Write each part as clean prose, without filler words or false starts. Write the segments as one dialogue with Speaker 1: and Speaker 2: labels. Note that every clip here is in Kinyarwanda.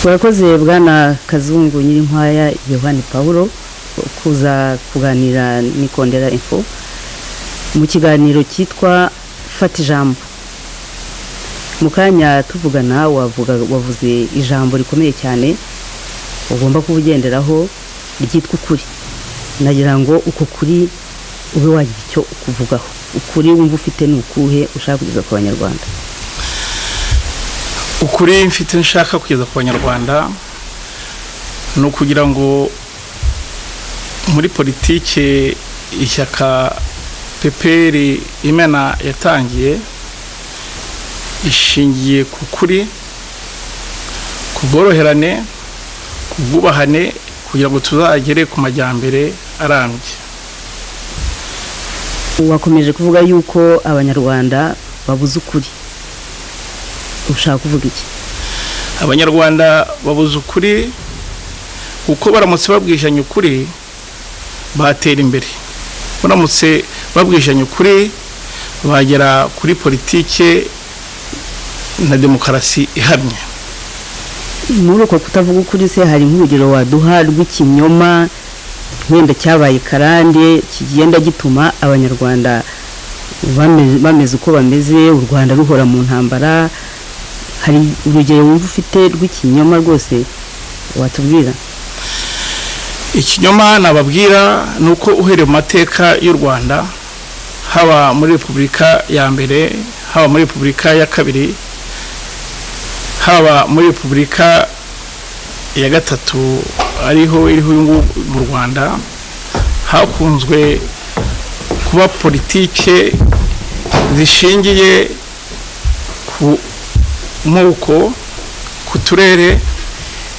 Speaker 1: Urakoze Bwana Kazungu Nyirinkwaya Yohani Paul kuza kuganira n'Ikondera Info mu kiganiro cyitwa Fata Ijambo. Mu kanya tuvugana wavuze ijambo rikomeye cyane ugomba kuba ugenderaho ryitwa ukuri. Nagira ngo uko kuri ube wagira icyo ukuvugaho. Ukuri wumva ufite ni ukuhe ushaka kugeza ku Banyarwanda?
Speaker 2: Ukuri mfite nshaka kugeza ku Banyarwanda ni ukugira ngo muri politike ishyaka PPR Imena yatangiye ishingiye ku kuri, ku bworoherane, ku bwubahane, kugira ngo tuzagere ku majyambere arambye.
Speaker 1: Wakomeje kuvuga yuko Abanyarwanda babuze ukuri, ushaka kuvuga iki?
Speaker 2: Abanyarwanda babuze ukuri kuko baramutse babwijanye ukuri batera imbere, baramutse babwijanye ukuri bagera kuri politike na demokarasi ihamye.
Speaker 1: Muri uko kutavuga ukuri se hari nk'urugero waduha rw'ikinyoma wenda cyabaye karande kigenda gituma Abanyarwanda bameze uko bameze, u Rwanda ruhora mu ntambara? Hari urugero wumva ufite rw'ikinyoma rwose watubwira?
Speaker 2: Ikinyoma nababwira ni uko uhereye mu mateka y'u Rwanda, haba muri Repubulika ya mbere, haba muri Repubulika ya kabiri, haba muri Repubulika ya gatatu ariho iriho uyu nguyu mu Rwanda, hakunzwe kuba politike zishingiye ku moko, ku turere.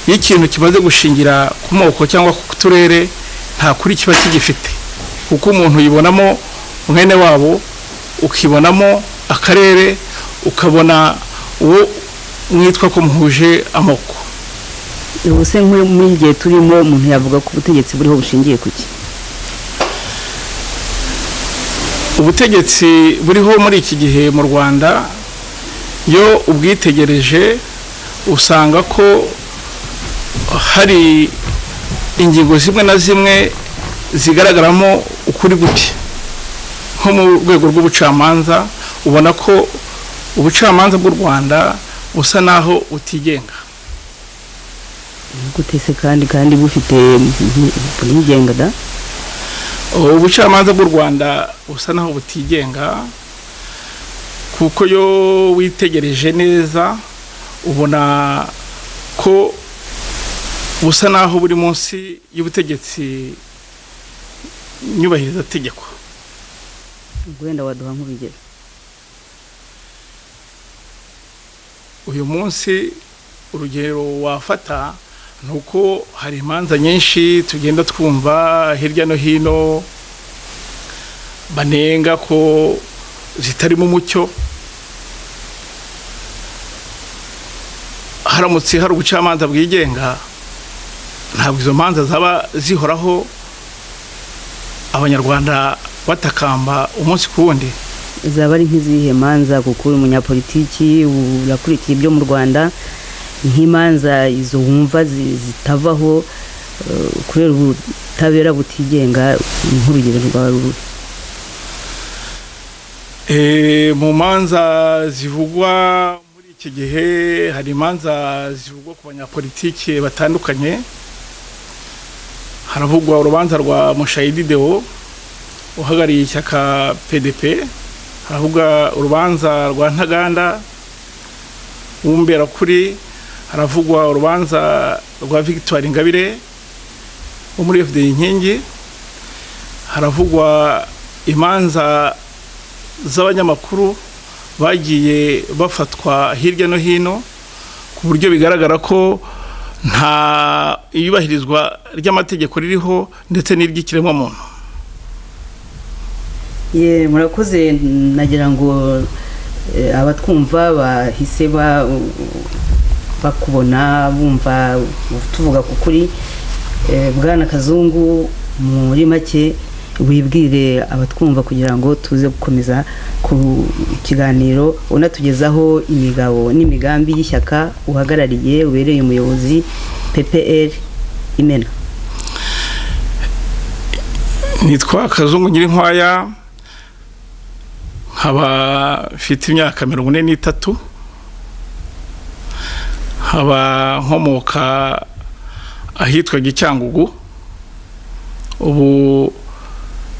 Speaker 2: Iyo ikintu kimaze gushingira ku moko cyangwa ku turere, nta kuri kiba kigifite, kuko umuntu yibonamo mwene wabo, ukibonamo akarere, ukabona uwo mwitwa ko muhuje amoko.
Speaker 1: Ubu se muri igihe turimo umuntu yavuga ko ubutegetsi buriho bushingiye ku ki?
Speaker 2: Ubutegetsi buriho muri iki gihe mu Rwanda, iyo ubwitegereje usanga ko hari ingingo zimwe na zimwe zigaragaramo ukuri guke. Nko mu rwego rw'ubucamanza, ubona ko ubucamanza bw'u Rwanda busa naho butigenga.
Speaker 1: Gute se kandi bufite burigenga da?
Speaker 2: Ubucamanza bw'u Rwanda busa naho butigenga, kuko iyo witegereje neza ubona ko busa naho buri munsi y'ubutegetsi nyubahirizategeko.
Speaker 1: Wenda waduha nk'urugero.
Speaker 2: Uyu munsi urugero wafata ni uko hari imanza nyinshi tugenda twumva hirya no hino banenga ko zitarimo umucyo. Haramutse hari ubucamanza bwigenga, ntabwo izo manza zaba zihoraho Abanyarwanda batakamba umunsi ku wundi.
Speaker 1: Zaba ari nk'izihe manza? Kuko uri umunyapolitiki, urakurikiye ibyo mu Rwanda, nk'imanza izo wumva zitavaho kubera ubutabera butigenga, nk'urugero rwawe ruri?
Speaker 2: Mu manza zivugwa muri iki gihe, hari imanza zivugwa ku banyapolitiki batandukanye. Haravugwa urubanza rwa Mushayidi Deo uhagarariye ishyaka PDP, haravugwa urubanza rwa Ntaganda w'Imberakuri, haravugwa urubanza rwa Victoire Ingabire wo muri FDU Inkingi, haravugwa imanza z'abanyamakuru bagiye bafatwa hirya no hino, ku buryo bigaragara ko nta iyubahirizwa ry'amategeko ririho ndetse n'iry'ikiremwamuntu.
Speaker 1: Ye, murakoze. Nagira ngo abatwumva bahise bakubona, bumva tuvuga ku kuri. Bwana Kazungu, muri make wibwire abatwumva kugira ngo tuze gukomeza ku kiganiro, unatugezaho imigabo n'imigambi y'ishyaka uhagarariye, ubereye umuyobozi, PPR Imena.
Speaker 2: Nitwa Kazungu Nyirinkwaya, nkaba mfite imyaka 43, nkaba nkomoka ahitwa Gicyangugu, ubu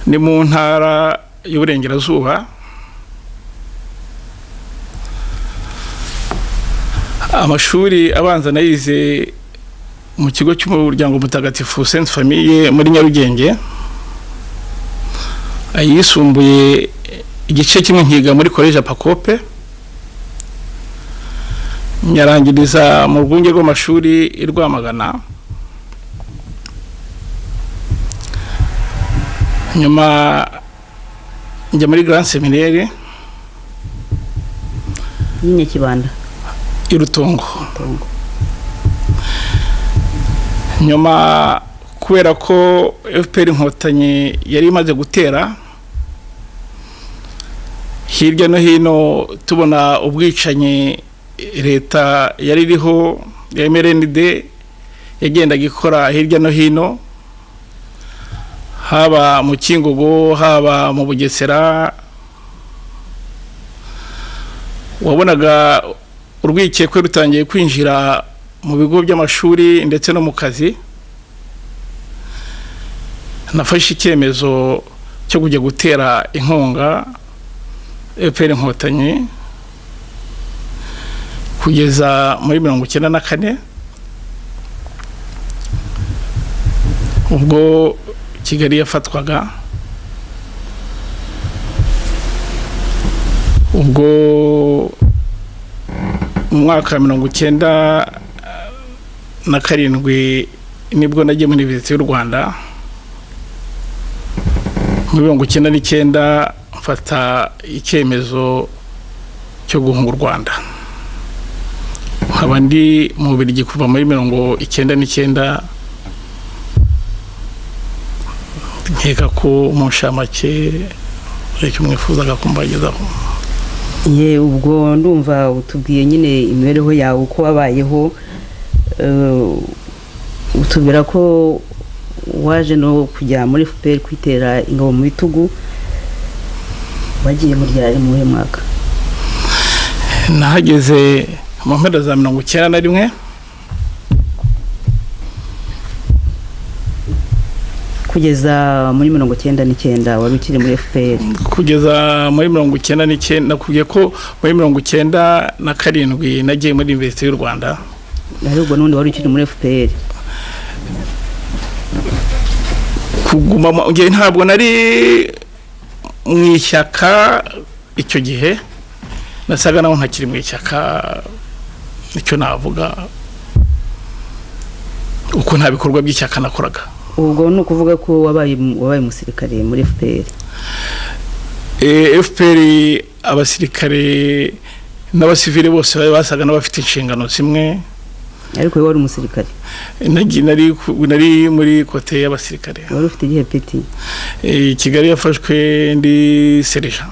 Speaker 2: ni mu Ntara y'Uburengerazuba. Amashuri abanza nayize mu kigo cy'Umuryango Mutagatifu Sainte Famille muri Nyarugenge, ayisumbuye igice kimwe nkiga muri Collège Pacope, nyarangiriza mu rwunge rw'amashuri i Rwamagana. Nyuma njya muri Grand Seminaire
Speaker 1: y'inyakibanda
Speaker 2: i Rutongo. Nyuma, kubera ko FPR Inkotanyi yari imaze gutera hirya no hino, tubona ubwicanyi leta yari iriho ya MRND yagendaga ikora hirya no hino, haba mu Kingogo, haba mu Bugesera, wabonaga urwikekwe rutangiye kwinjira mu bigo by'amashuri ndetse no mu kazi, nafashe icyemezo cyo kujya gutera inkunga FPR Inkotanyi kugeza muri 94, ubwo Kigali yafatwaga, ubwo mu mwaka wa 97 nibwo nagiye muri Université y'u Rwanda. Muri 99 mfata icyemezo cyo guhunga u Rwanda, nkaba ndi mu Bubiligi kuva muri 99. Nkeka ko mu nshamake icyo mwifuzaga kumbagezaho.
Speaker 1: Ye, ubwo ndumva utubwiye nyine imibereho yawe, uko wabayeho, utubwira ko waje no kujya muri FPR kwitera ingabo mu bitugu. Wagiye mu ryari, mu mwaka?
Speaker 2: Nahageze mu mpera za 91.
Speaker 1: Kugeza muri 99 wari ukiri muri FPR?
Speaker 2: Kugeza muri 99, nakubwiye ko muri 97 nagiye muri Université y'u Rwanda.
Speaker 1: Ariko n'ubundi wari ukiri muri FPR?
Speaker 2: Kuguma ntabwo nari mu ishyaka icyo gihe, nasaga naho ntakiri mu ishyaka. Icyo navuga uko nta bikorwa by'ishyaka nakoraga.
Speaker 1: Ubwo ni ukuvuga ko wabaye umusirikare muri FPR?
Speaker 2: FPR abasirikare n'abasivile bose basaga n'abafite inshingano zimwe.
Speaker 1: Ariko wowe wari umusirikare?
Speaker 2: Nari muri kote y'abasirikare.
Speaker 1: Wari ufite igihe peti?
Speaker 2: Kigali yafashwe ndi serija.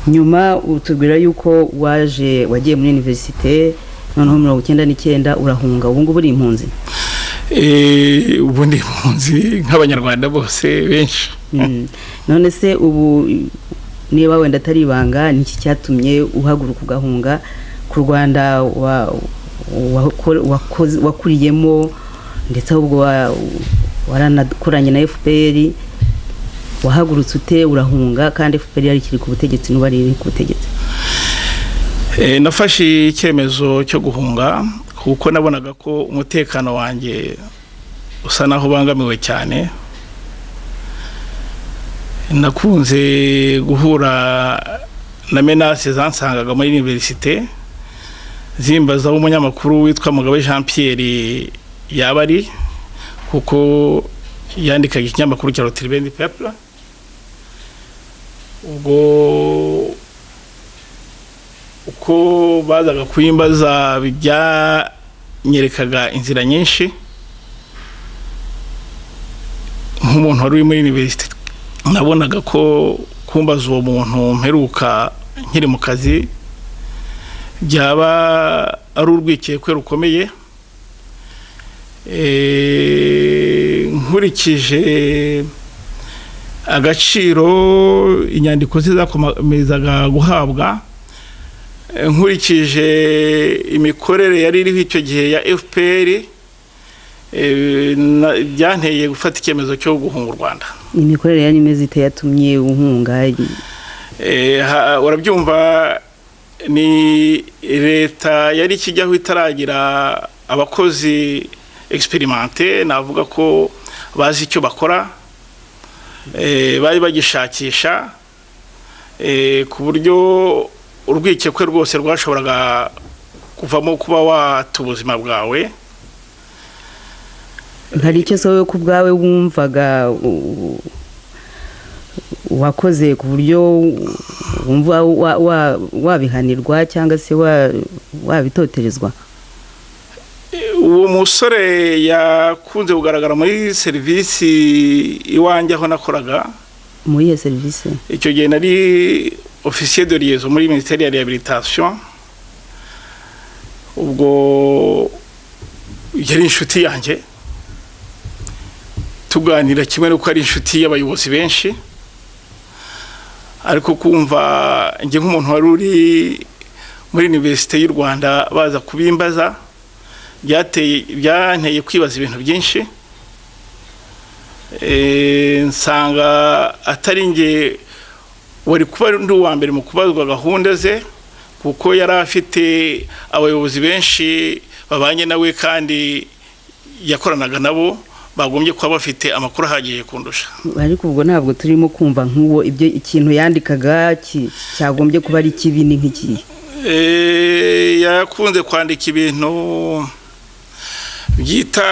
Speaker 1: Nyuma utubwira yuko waje, wagiye muri université, noneho 99 urahunga. Ubu ngubu uri impunzi?
Speaker 2: Ubu ndi impunzi nk'Abanyarwanda bose benshi.
Speaker 1: None se ubu, niba wenda atari ibanga, ni iki cyatumye uhaguruka ugahunga ku Rwanda wakuriyemo, ndetse ahubwo waranakoranye na FPR? Wahagurutse ute urahunga kandi FPR yari ikiri ku butegetsi, n'ubu ari ku butegetsi?
Speaker 2: Nafashe icyemezo cyo guhunga kuko nabonaga ko umutekano wanjye usa naho ubangamiwe cyane. Nakunze guhura na menaces zansangaga muri université, zimbaza aho umunyamakuru witwa Mugabe Jean Pierre yaba ari, kuko yandikaga ikinyamakuru cya Tribune du Peuple. Ubwo uko bazaga kuyimbaza byanyerekaga inzira nyinshi. Nk'umuntu wari uri muri université, nabonaga ko kumbaza uwo muntu mperuka nkiri mu kazi byaba ari urwikekwe rukomeye. Nkurikije agaciro inyandiko ze zakomezaga guhabwa, nkurikije imikorere yari iriho icyo gihe ya FPR, byanteye gufata icyemezo cyo guhunga u Rwanda.
Speaker 1: Imikorere yari imeze ite yatumye uhunga?
Speaker 2: Urabyumva, ni leta yari ikijyaho itaragira abakozi expérimentés, navuga ko bazi icyo bakora. Bari bagishakisha, ku buryo urwikekwe rwose rwashoboraga kuvamo kuba wata ubuzima bwawe.
Speaker 1: Hari icyo se wowe ku bwawe wumvaga wakoze ku buryo wumva wabihanirwa cyangwa se wabitoterezwa?
Speaker 2: Uwo musore yakunze kugaragara muri serivisi iwanjye aho nakoraga.
Speaker 1: Muri iyo serivisi?
Speaker 2: Icyo gihe nari officier de liaison muri ministère ya réhabilitation. Ubwo yari inshuti yanjye, tuganira kimwe n'uko ari inshuti y'abayobozi benshi. Ariko kumva njye nk'umuntu wari uri muri université y'u Rwanda baza kubimbaza, byanteye kwibaza ibintu byinshi. Nsanga atari njye wari kuba ndi uwa mbere mu kubazwa gahunda ze, kuko yari afite abayobozi benshi babanye nawe kandi yakoranaga nabo, bagombye kuba bafite amakuru ahagije kundusha.
Speaker 1: Ariko ubwo ntabwo turimo kumva nk'uwo ibyo ikintu yandikaga cyagombye kuba ari kibi ni nk'ikihe?
Speaker 2: Yakunze kwandika ibintu byita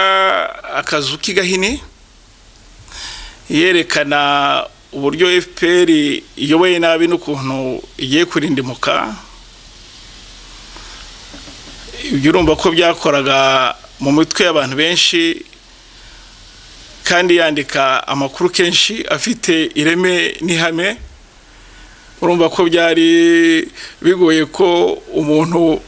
Speaker 2: akazu k'igahini, yerekana uburyo FPR iyoboye nabi n'ukuntu igiye kurindimuka. Ibyo urumva ko byakoraga mu mitwe y'abantu benshi, kandi yandika amakuru kenshi afite ireme n'ihame. Urumva ko byari bigoye ko umuntu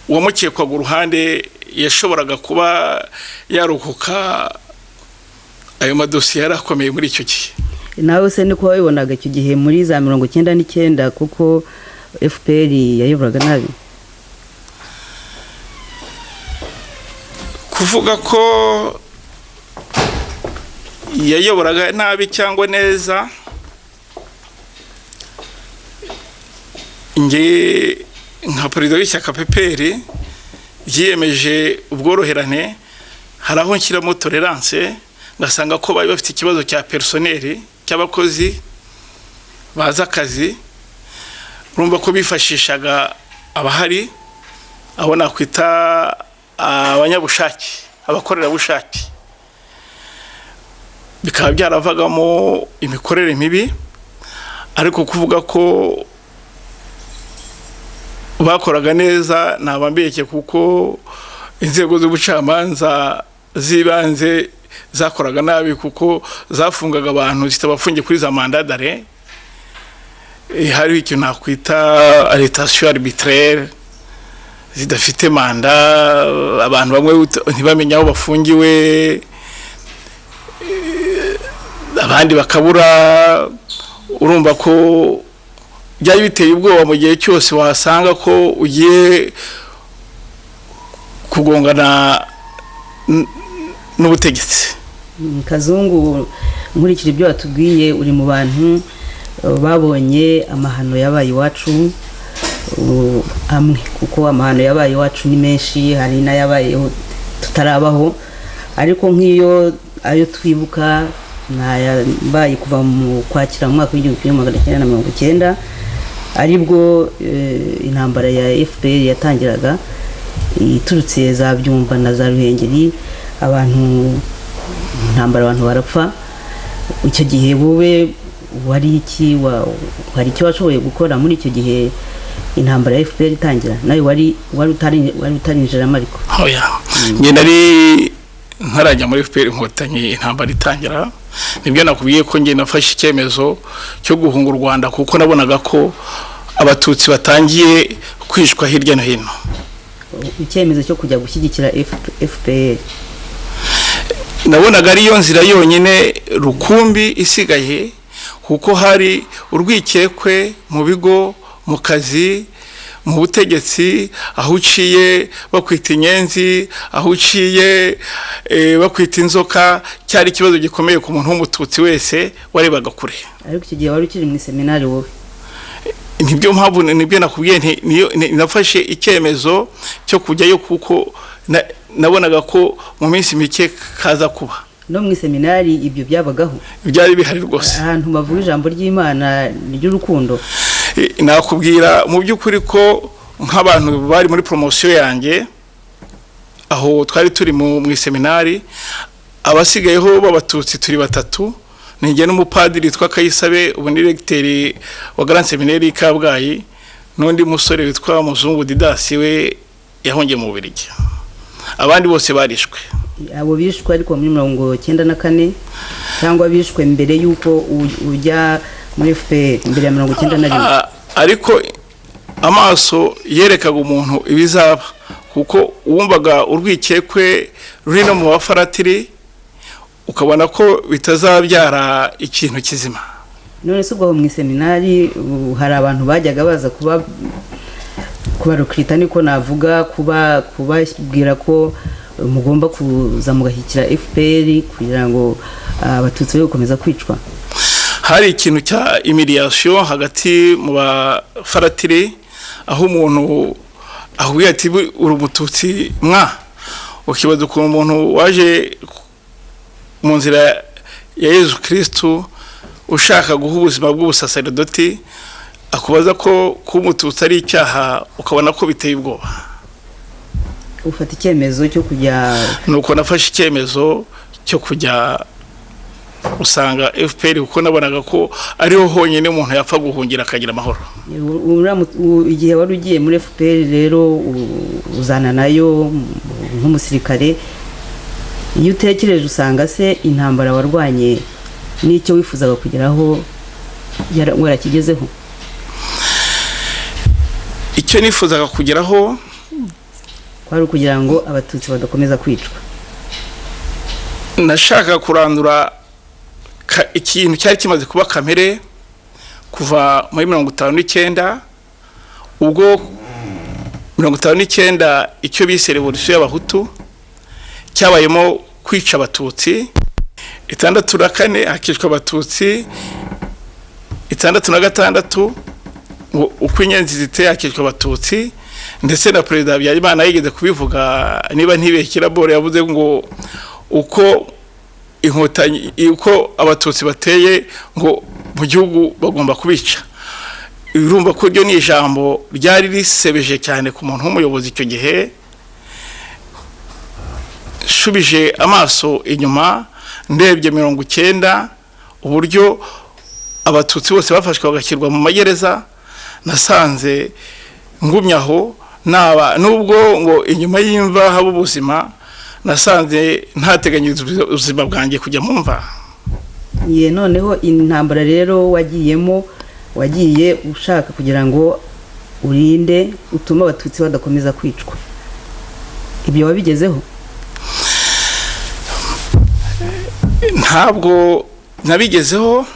Speaker 2: wamukekwaga uruhande yashoboraga kuba yarokoka ayo madosiye yari akomeye muri icyo gihe.
Speaker 1: Nawe se niko wabibonaga icyo gihe muri za 99, kuko FPR yayoboraga nabi?
Speaker 2: Kuvuga ko yayoboraga nabi cyangwa neza, nge nka perezida w'ishyaka PPR ryiyemeje ubworoherane, hari aho nshyiramo tolerance, ngasanga ko bari bafite ikibazo cya personnel, cy'abakozi bazi akazi. Urumva ko bifashishaga abahari, abo nakwita abanyabushake, abakorerabushake, bikaba byaravagamo imikorere mibi. Ariko kuvuga ko bakoraga neza naba mbeshye, kuko inzego z'ubucamanza z'ibanze zakoraga nabi, kuko zafungaga abantu zitabafungiye kuri za mandat d'arrêt. Hariho ikintu nakwita arrestation arbitraire zidafite manda, abantu bamwe ntibamenye aho bafungiwe, abandi bakabura. Urumva ko byari biteye ubwoba mu gihe cyose wasanga ko ugiye kugongana n'ubutegetsi.
Speaker 1: Kazungu, nkurikije ibyo watubwiye, uri mu bantu babonye amahano yabaye iwacu, amwe, kuko amahano yabaye iwacu ni menshi, hari n'ayabayeho tutarabaho, ariko nk'iyo ayo twibuka ni ayabaye kuva mu Kwakira mu mwaka w'1990, aribwo intambara ya FPR yatangiraga iturutse za Byumba na za Ruhengeri, abantu intambara, abantu barapfa. Icyo gihe wowe wari iki? Hari icyo washoboye gukora muri icyo gihe intambara ya FPR itangira? Nawe wari utarinjiramo ariko?
Speaker 2: Oya, njye nari ntarajya muri FPR Inkotanyi intambara itangira. Nibyo nakubwiye ko njye nafashe icyemezo cyo guhunga u Rwanda kuko nabonaga ko Abatutsi batangiye kwicwa hirya no hino.
Speaker 1: Icyemezo cyo kujya gushyigikira FPR?
Speaker 2: Nabonaga ariyo nzira yonyine rukumbi isigaye, kuko hari urwikekwe mu bigo, mu kazi, mu butegetsi, aho uciye bakwita inyenzi, aho uciye bakwita inzoka. Cyari ikibazo gikomeye ku muntu w'Umututsi wese warebaga kure.
Speaker 1: Ariko icyo gihe wari ukiri mu iseminari wowe?
Speaker 2: Nibyo mpamvu, nibyo nakubwiye nti niyo nafashe icyemezo cyo kujyayo kuko nabonaga ko mu minsi mike kaza kuba.
Speaker 1: No mu iseminari ibyo byabagaho?
Speaker 2: Byari bihari rwose.
Speaker 1: Ahantu bavuga ijambo ry'Imana ry'urukundo?
Speaker 2: Nakubwira mu by'ukuri ko nk'abantu bari muri promotion yanjye, aho twari turi mu iseminari, abasigayeho b'Abatutsi turi batatu: ninjye n'umupadiri witwa Kayisabe, ubu ni recteur wa Grand Séminaire y'i Kabgayi, n'undi musore witwa Muzungu Didasi, we yahungiye mu Bubiligi. Abandi bose barishwe.
Speaker 1: Abo bishwe ariko muri 94, cyangwa bishwe mbere y'uko ujya muri FPR, mbere ya 91?
Speaker 2: Ariko amaso yerekaga umuntu ibizaba, kuko wumvaga urwikekwe ruri no mu bafaratiri, ukabona ko bitazabyara ikintu kizima.
Speaker 1: None se ubwo aho mu iseminari hari abantu bajyaga baza kuba kubarukirita, niko navuga, kuba kubabwira ko mugomba kuza mugashyigikira FPR kugira ngo Abatutsi be gukomeza kwicwa?
Speaker 2: Hari ikintu cya humiliation hagati mu bafaratiri, aho umuntu ahubwiye ati: "Uri Umututsi mwa." Ukibaza ukuntu umuntu waje mu nzira ya Yezu Kirisitu, ushaka guha ubuzima bw'ubusaseredoti, akubaza ko kuba Umututsi ari icyaha, ukabona ko biteye ubwoba.
Speaker 1: Ufata icyemezo cyo kujya?
Speaker 2: Nuko nafashe icyemezo cyo kujya usanga FPR, kuko nabonaga ko ariho honyine umuntu yapfa guhungira akagira amahoro.
Speaker 1: Igihe wari ugiye muri FPR rero, uzana nayo nk'umusirikare, iyo utekereje usanga se intambara warwanye n'icyo wifuzaga kugeraho warakigezeho?
Speaker 2: Icyo nifuzaga kugeraho
Speaker 1: Kwari ukugira ngo Abatutsi badakomeza kwicwa.
Speaker 2: Nashakaga kurandura ikintu cyari kimaze kuba kamere kuva muri 59, ubwo 59 icyo bise révolution y'Abahutu cyabayemo kwica Abatutsi, 64 hakicwa Abatutsi, 66 ngo uko inyenzi ziteye hakicwa Abatutsi. Ndetse na Perezida Habyarimana yigeze kubivuga, niba ntibeshye boro, yavuze ngo uko Inkotanyi, uko Abatutsi bateye ngo mu gihugu bagomba kubica. Urumva ko iryo ni ijambo ryari risebeje cyane ku muntu w'umuyobozi icyo gihe. Nshubije amaso inyuma, ndebye 90, uburyo Abatutsi bose bafashwe bagashyirwa mu magereza, nasanze ngumye aho naba, nubwo ngo inyuma y'imva haba ubuzima, nasanze ntateganyiriza ubuzima bwanjye kujya mu mva.
Speaker 1: Ye, noneho intambara rero wagiyemo Wagiye ushaka kugira ngo urinde, utume Abatutsi badakomeza kwicwa. Ibyo wabigezeho?
Speaker 2: Ntabwo nabigezeho,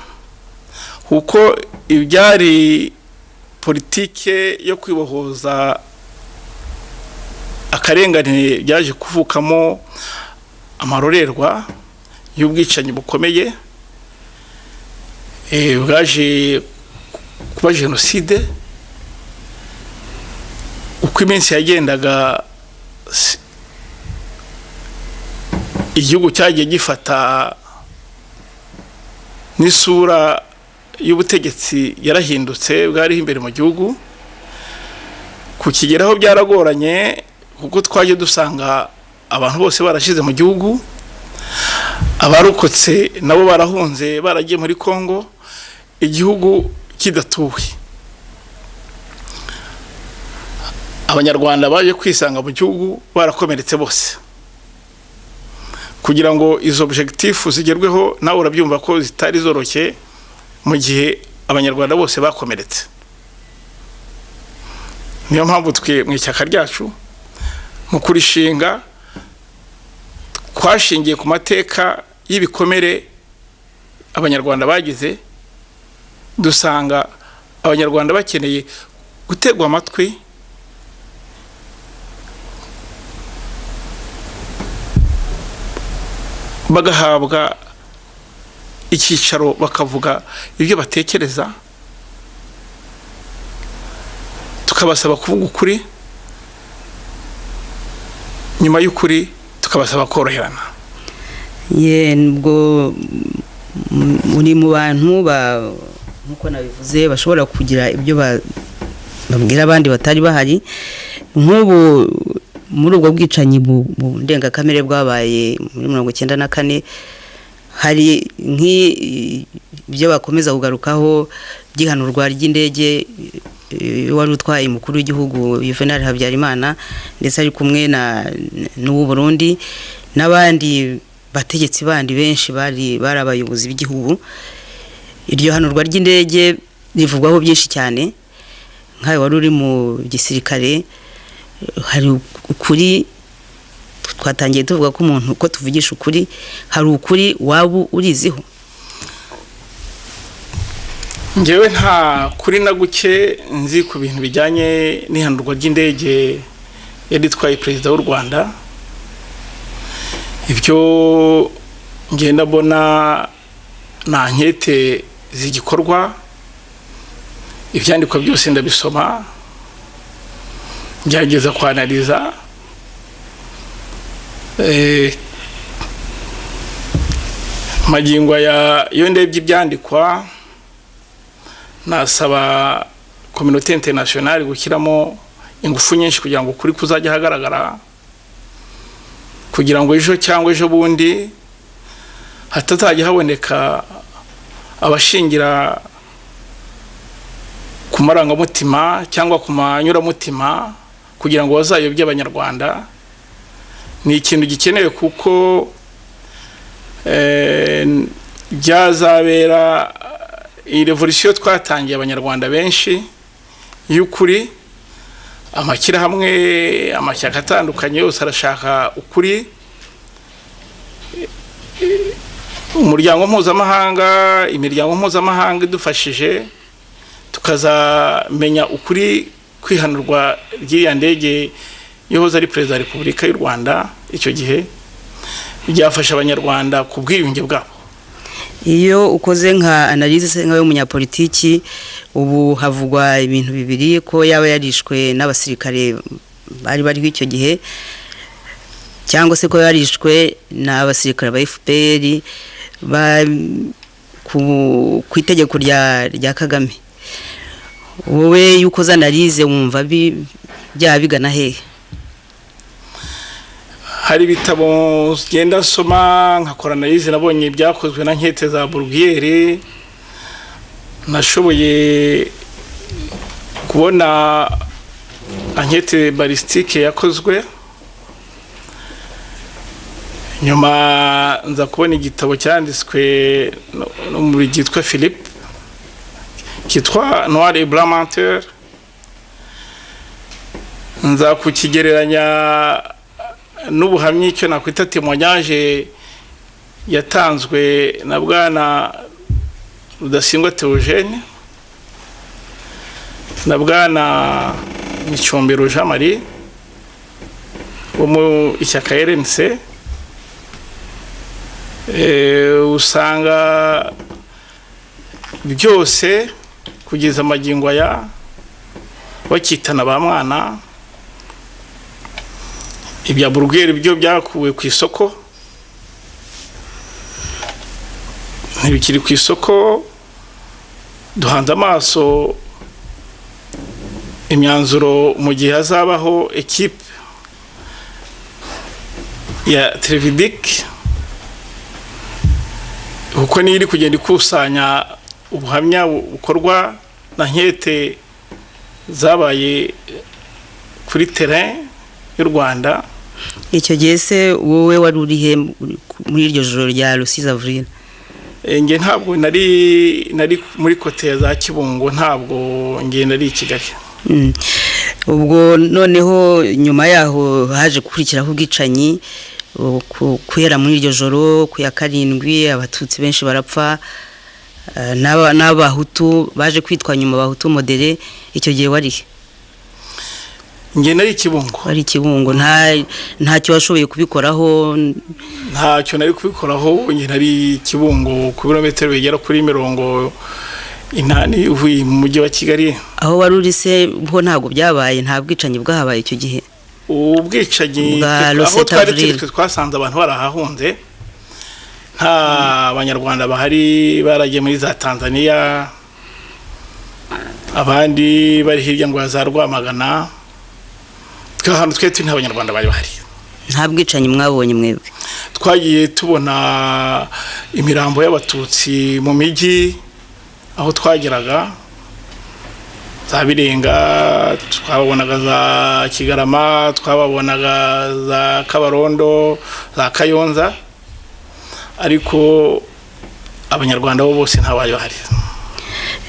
Speaker 2: kuko ibyari politike yo kwibohoza akarengane byaje kuvukamo amarorerwa y'ubwicanyi bukomeye, bwaje kuba jenoside. Uko iminsi yagendaga, igihugu cyagiye gifata n'isura y'ubutegetsi yarahindutse bwariho imbere mu gihugu. Kukigeraho byaragoranye, kuko twaje dusanga abantu bose barashize mu gihugu, abarokotse nabo barahunze, baragiye muri Congo, igihugu kidatuwe. Abanyarwanda baje kwisanga mu gihugu barakomeretse bose. Kugira ngo izo objectif zigerweho, nawe urabyumva ko zitari zoroshye mu gihe Abanyarwanda bose bakomeretse. Niyo mpamvu twe mu ishyaka ryacu, mu kurishinga, twashingiye ku mateka y'ibikomere Abanyarwanda bagize, dusanga Abanyarwanda bakeneye gutegwa amatwi, bagahabwa icyicaro, bakavuga ibyo batekereza, tukabasaba kuvuga ukuri, nyuma y'ukuri tukabasaba koroherana.
Speaker 1: Ye, nubwo muri mu bantu nkuko nabivuze bashobora kugira ibyo babwira abandi batari bahari, nk'ubu muri ubwo bwicanyi bu ndengakamere bwabaye muri 94, hari nk'ibyo bakomeza kugarukaho by'ihanurwa ry'indege wari utwaye umukuru w'igihugu Juvenal Habyarimana, ndetse ari kumwe na n'uw'u Burundi n'abandi bategetsi bandi benshi bari abayobozi b'igihugu. Iryo hanurwa ry'indege rivugwaho byinshi cyane. Nkawe wari uri mu gisirikare, hari ukuri twatangiye tuvuga ko umuntu ko tuvugisha ukuri, hari ukuri waba uriziho?
Speaker 2: Ngewe nta kuri na guke nzi ku bintu bijyanye n'ihanurwa ry'indege yari itwaye perezida w'u Rwanda. Ibyo ngenda mbona na ankete zigikorwa, ibyandikwa byose ndabisoma, ngerageza kwanaliza. Magingo ya iyo ndebye ibyandikwa, nasaba communauté internationale gushyiramo ingufu nyinshi kugira ngo ukuri kuzajya hagaragara, kugira ngo ejo cyangwa ejo bundi hatazajya haboneka abashingira ku marangamutima cyangwa ku manyuramutima kugira ngo bazayobye Abanyarwanda. Ni ikintu gikenewe, kuko byazabera iyi revolution twatangiye Abanyarwanda benshi y'ukuri. Amashyirahamwe, amashyaka atandukanye yose arashaka ukuri. Umuryango mpuzamahanga, imiryango mpuzamahanga idufashije tukazamenya ukuri kwihanurwa ry'iriya ndege yahoze ari perezida wa Repubulika y'u Rwanda icyo gihe, byafasha Abanyarwanda ku bwiyunge bwabo.
Speaker 1: Iyo ukoze nka analyse nka y'umunyapolitiki, ubu havugwa ibintu bibiri: ko yaba yarishwe n'abasirikare bari bariho icyo gihe, cyangwa se ko yarishwe n'abasirikare ba FPR ku itegeko rya Kagame. Wowe iyo ukoze analyse wumva byaba bigana hehe?
Speaker 2: Hari ibitabo ngenda nsoma nkakora analyse, nabonye ibyakozwe na nkete za Bruguière, nashoboye kubona ankete balistique yakozwe, nyuma nza kubona igitabo cyanditswe n'umubiri cyitwa Philippe Cyitwa Noir et Blanc Menteur, nza kukigereranya n'ubuhamya, icyo nakwita témoignage, yatanzwe na bwana Rudasingwa Theogene na bwana Micombero Jean Marie wo mu ishyaka RNC. Usanga byose kugeza amagingo aya bakitana ba mwana. Ibya Bruguière byo byakuwe ku isoko, ntibikiri ku isoko. Duhanze amaso imyanzuro mu gihe hazabaho ekipe ya Trévidic, kuko niyo iri kugenda ikusanya ubuhamya bukorwa na enquête zabaye kuri terrain y'u Rwanda.
Speaker 1: Icyo gihe se wowe wari urihe muri iryo joro rya le 6 avril?
Speaker 2: Njye ntabwo nari muri côté ya za Kibungo, ntabwo nge nari i Kigali.
Speaker 1: Ubwo noneho nyuma yaho haje gukurikiraho ubwicanyi guhera muri iryo joro ku ya 7, Abatutsi benshi barapfa, n'Abahutu baje kwitwa nyuma Abahutu modérés. Icyo gihe wari he?
Speaker 2: Njye nari Kibungo.
Speaker 1: Wari Kibungo, ntacyo washoboye kubikoraho?
Speaker 2: Ntacyo nari kubikoraho. Njye nari Kibungo, ku birometero bigera kuri 80 uvuye mu mujyi wa Kigali.
Speaker 1: Aho wari uri se ho ntabwo byabaye? Nta bwicanyi bwahabaye icyo gihe?
Speaker 2: Ubwicanyi
Speaker 1: Bwa
Speaker 2: aho
Speaker 1: le 7
Speaker 2: twari
Speaker 1: avril.
Speaker 2: turi, twe twasanze abantu barahahunze, nta Banyarwanda bahari, baragiye muri za Tanzania, abandi bari hirya ngo za Rwamagana. Twe ahantu twe turi nta Banyarwanda bari bahari.
Speaker 1: Nta bwicanyi mwabonye mwebwe?
Speaker 2: Twagiye tubona imirambo y'Abatutsi mu mijyi aho twageraga, za Birenga twababonaga, za Kigarama twababonaga, za Kabarondo, za Kayonza, ariko Abanyarwanda bo bose ntabari bahari.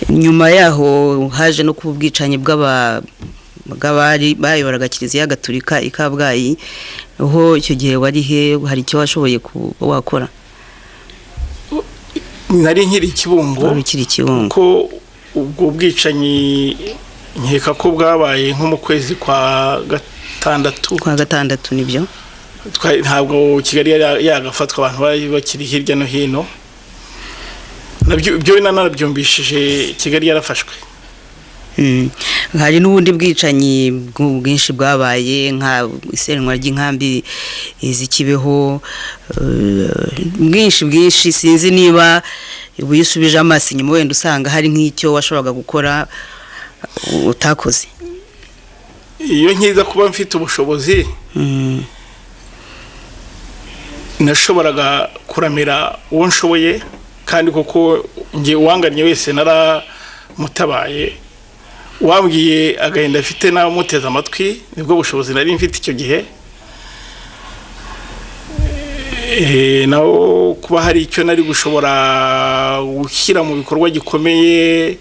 Speaker 1: Nyuma yaho haje no kuba ubwicanyi bw'abari bayoboraga Kiliziya Gatulika i Kabgayi. Ho icyo gihe wari he? Hari icyo washoboye kuba wakora?
Speaker 2: Nari nkiri Kibungo.
Speaker 1: Wari ukiri Kibungo.
Speaker 2: Ko ubwo bwicanyi nkeka ko bwabaye nko mu kwezi kwa gatandatu.
Speaker 1: Kwa gatandatu, nibyo.
Speaker 2: Ntabwo Kigali yari yagafatwa, abantu bari bakiri hirya no hino. Nabyo ibyo nanabyumvishije Kigali yarafashwe.
Speaker 1: Hari n'ubundi bwicanyi bwinshi bwabaye, nka isenywa ry'inkambi z'ikibeho, bwinshi bwinshi. Sinzi niba ubu iyo usubije amaso inyuma wenda usanga hari nk'icyo washoboraga gukora utakoze.
Speaker 2: Iyo nkiza kuba mfite ubushobozi, nashoboraga kuramira uwo nshoboye, kandi koko njye uwangannye wese naramutabaye, wambwiye agahinda afite n'abamuteze amatwi. Nibwo bushobozi nari mfite icyo gihe. Naho kuba hari icyo nari gushobora gushyira mu bikorwa gikomeye,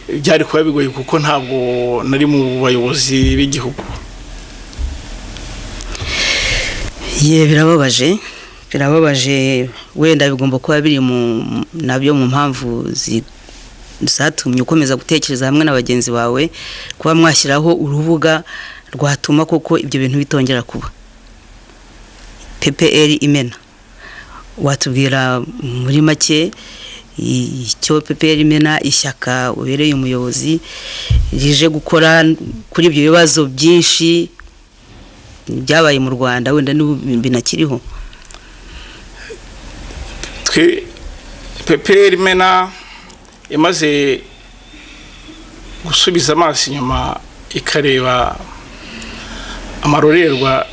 Speaker 2: byari kuba bigoye, kuko ntabwo nari mu bayobozi b'igihugu.
Speaker 1: Ye, birababaje, birababaje. Wenda bigomba kuba biri mu nabyo mu mpamvu zatumye ukomeza gutekereza hamwe na bagenzi bawe kuba mwashyiraho urubuga rwatuma koko ibyo bintu bitongera kuba. PPR Imena, watubwira muri make icyo PPR Imena, ishyaka ubereye umuyobozi, rije gukora kuri ibyo bibazo byinshi byabaye mu Rwanda, wenda n'ubu binakiriho?
Speaker 2: Twe PPR Imena imaze gusubiza amaso inyuma ikareba amarorerwa